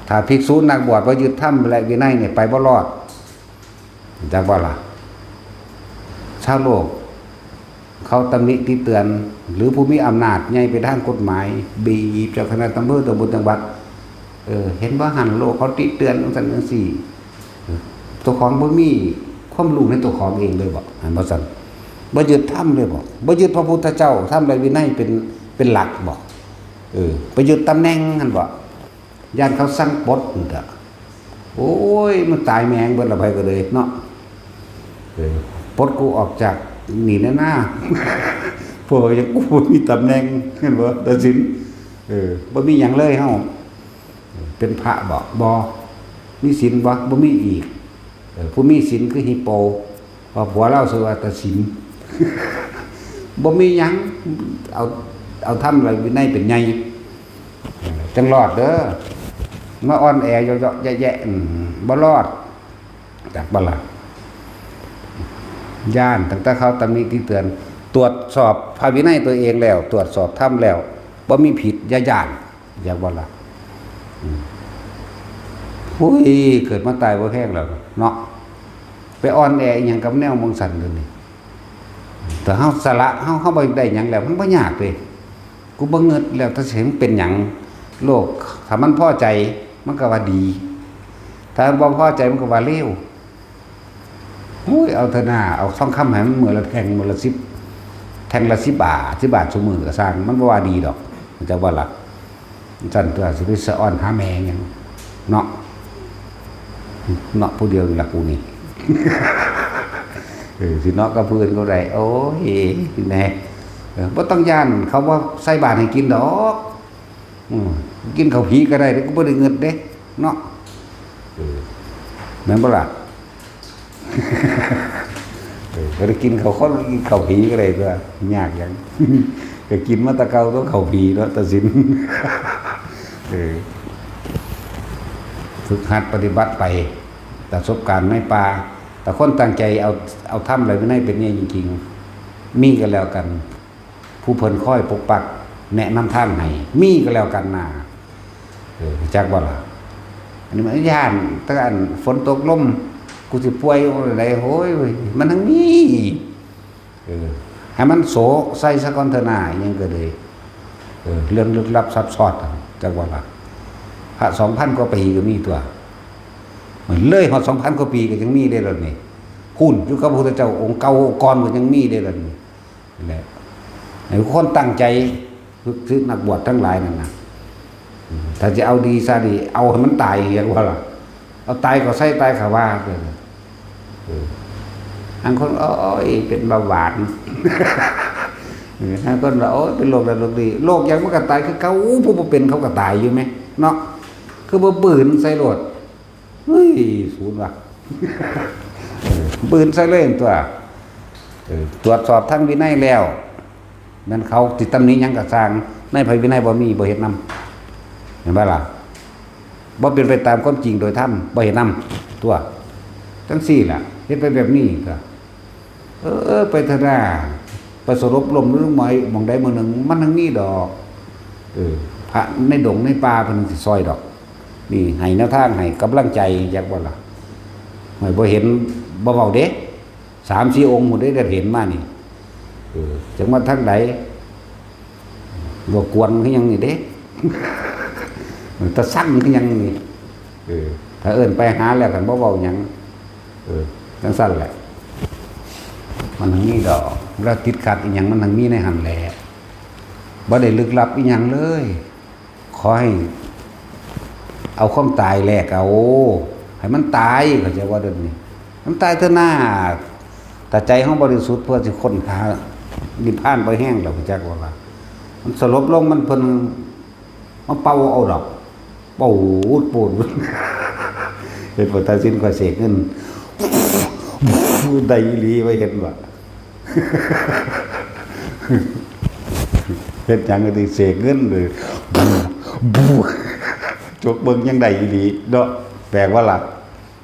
ถ้าภิกษุนักบวชบ่ยึดธรรมและวินัยเนี่ย ไปบ่รอด จักว่าล่ะ ชาวโลก เขาตำหนิติเตือน หรือผู้มีอำนาจใหญ่ไปทางกฎหมาย บีบเจ้าคณะอำเภอ ตำบล จังหวัด เออ เห็นบ่หั่น โลกเขาติเตือนจังซั่นจังซี่ เออ เจ้าของบ่มีความรู้ในตัวของเองเลยบ่ หั่นบ่ซั่น บ่ยึดธรรมเลยบ่ บ่ยึดพระพุทธเจ้า ธรรมและวินัยเป็น เป็นหลักบ่ เออ ไปยึดตำแหน่งหั่นบ่ ย้านเขาสั่งปลดนั่นเถาะ โอ้ย มันตายแม่งเบิดละ ไผก็เลยเนาะ เออ ปลดกูออกจากนี่แน่นา เพราะว่ายังกูบ่มีตำแหน่ง เห็นบ่ ตัดสิน เออ บ่มีหยังเลยเฮา เป็นพระบ่ บ่ มีศีลบ่ บ่มีอีก เออ ผู้มีศีลคือฮิปโป ว่าผัวลาวซื่อว่าตาสิน บ่มีหยัง เอา เอาธรรมและวินัยเป็นใหญ่ จั่งรอดเด้อ มาอ่อนแอเยาะๆแยะๆ อืม บ่รอด จักบ่ล่ะ ย้านตั้งแต่เขาตำหนิติเตือน ตรวจสอบพระวินัยตัวเองแล้ว ตรวจสอบธรรมแล้ว บ่มีผิด อย่าย้าน จักบ่ล่ะ อืม อุ้ย เกิดมาตายบ่แพงแล้วเนาะ ไปอ่อนแออีหยังกับแนวมองสันเดี๋ยวนี้ แต่เฮาสละ เฮา เฮาบ่ได้หยังแล้ว มันบ่ยากเด้ กูบ่เงิดแล้ว ถ้าสิให้มันเป็นหยัง โลก ถ้ามันพอใจ มันก็ว่าดี ถ้ามันบ่พอใจ มันก็ว่าเลว โอ้ย เอาเถอะนา เอาทองคำให้มันมื้อละแท่ง มื้อละสิบ แท่งละสิบบาท สิบบาทซุมื้อก็ซ่าง มันบ่ว่าดีดอก จักว่าล่ะ ซั่นตัว สิไปสะออนหาแม่หยังเนาะ เนาะ ผู้เดียวนี่ล่ะกูนี่ เออ สิเนาะกับผู้อื่นก็ได้ โอ้ย แหน่ เออ บ่ต้องย้านเขาว่าใส่บาตรให้กินดอก อืม กินข้าวผีก็ได้เด้ กูบ่ได้เงิดเด้ เนาะ เออ แม่นบ่ล่ะ เออ ก็ได้กินข้าวคน กินข้าวผีก็ได้ตัวยากหยัง ก็กินมาแต่เก่าตัวข้าวผีเนาะ ตัดสิน เออ ฝึกหัดปฏิบัติไป ประสบการณ์ในป่า แต่คนตั้งใจเอา เอาธรรมและวินัยเป็นใหญ่จริงๆ มีก็แล้วกัน ผู้เพิ่นคอยปกปัก แนะนำทางให้ มีก็แล้วกันนา เออ จักบ่ล่ะ อันนี้มันย้าน แต่อันฝนตกลม กูสิป่วยอยู่ได โอ้ย มันทั้งมี เออ ให้มันโสใส่ซะก่อนเถอะนา อิหยังก็เลย เออ เรื่องลึกลับซับซ้อน จักบ่ล่ะ พระสองพันกว่าปีก็มีตัวย มันเลยฮอดสองพันกว่าปีก็ยังมีได้แล้วนี่ พู้นอยู่กับพระพุทธเจ้าองค์เก่าองค์ก่อนก็ยังมีได้แล้วนี่ นั่นแหละ ให้คนตั้งใจ ฝึก ฝึกนักบวชทั้งหลายนั่นนะ อืม ถ้าจะเอาดีซะดี เอาให้มันตาย เรียกว่าล่ะ เอาตายก็ใส่ตายเขาว่า เออ เออ บางคน โอ้ย เป็นเบาหวาน เออ บางคนว่า โอ้ย เป็นโรคนั้นโรคนี้ โรคหยังมันก็ตายคือเก่า ผู้บ่เป็นเขาก็ตายอยู่แหม เนาะ คือบ่ปืนใส่โลด เฮ้ย ศูนย์ว่ะ เออ ปืนใส่เลยตัวย เออ ตรวจสอบทางวินัยแล้ว แม่นเขาสิตำหนิหยังก็ซ่าง ในพระวินัยบ่มี บ่เฮ็ดนำ เห็นบ่ล่ะ บ่เป็นไปตามความจริงโดยธรรม บ่เฮ็ดนำตัวย จั่งซี้ล่ะ เฮ็ดไปแบบนี้ก็ เออ ไปเถอะนา ไปสลบล้มลงหม้องใดหม้องหนึ่ง มันทั้งมีดอก เออ พระในดงในป่าเพิ่นสิซ่อยดอก นี่ให้แนวทาง ให้กำลังใจ จักบ่ล่ะ ให้บ่เห็น บ่เว้าเด้ สามสี่องค์พุ้นเด้ ได้เห็นมานี่ เออ จักมาทางใด บ่กวนคือหยังนี่เด้ ตาสั่งคือหยังนี่ เออ ถ้าเอิ้นไปหาแล้วคันบ่เว้าหยัง เออ จั่งซั่นแหละ มันทั้งมีดอก แล้วติดขัดอีหยังมันทั้งมีในหั่นแหละ บ่ได้ลึกลับอีหยังเลย ขอให้ เอาความตายแลกเอา ให้มันตาย เข้าใจบ่เดี๋ยวนี้ มันตายเถอะนา ถ้าใจเฮาบริสุทธิ์เพื่อสิค้นหานิพพานบ่แฮงดอก จักว่าล่ะ มันสลบลง มันเพิ่นมาเป่าเอาดอก ปูดปูด เห็นบ่ ตัดสินข้อยเสกเงิน ได้อีหลี บ่เห็นบ่ เฮ็ดหยังก็สิเสกเงินเลย บู บู จกเบิ่งยังได้อีหลีเนาะ แปลกว่าล่ะ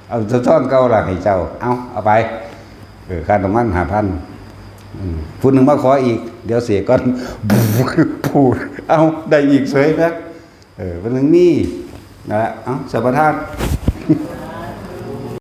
เอาซองเก่าล่ะให้เจ้า เอา เอาไป เออ ค่าน้ำมันห้าพัน อืม ผู้หนึ่งมาขออีก เดี๋ยวเสกก่อน บู บู เอา ได้อีกเฉยนะ เออ มันถึงมี นั่นแหละ เอา สัมปทาน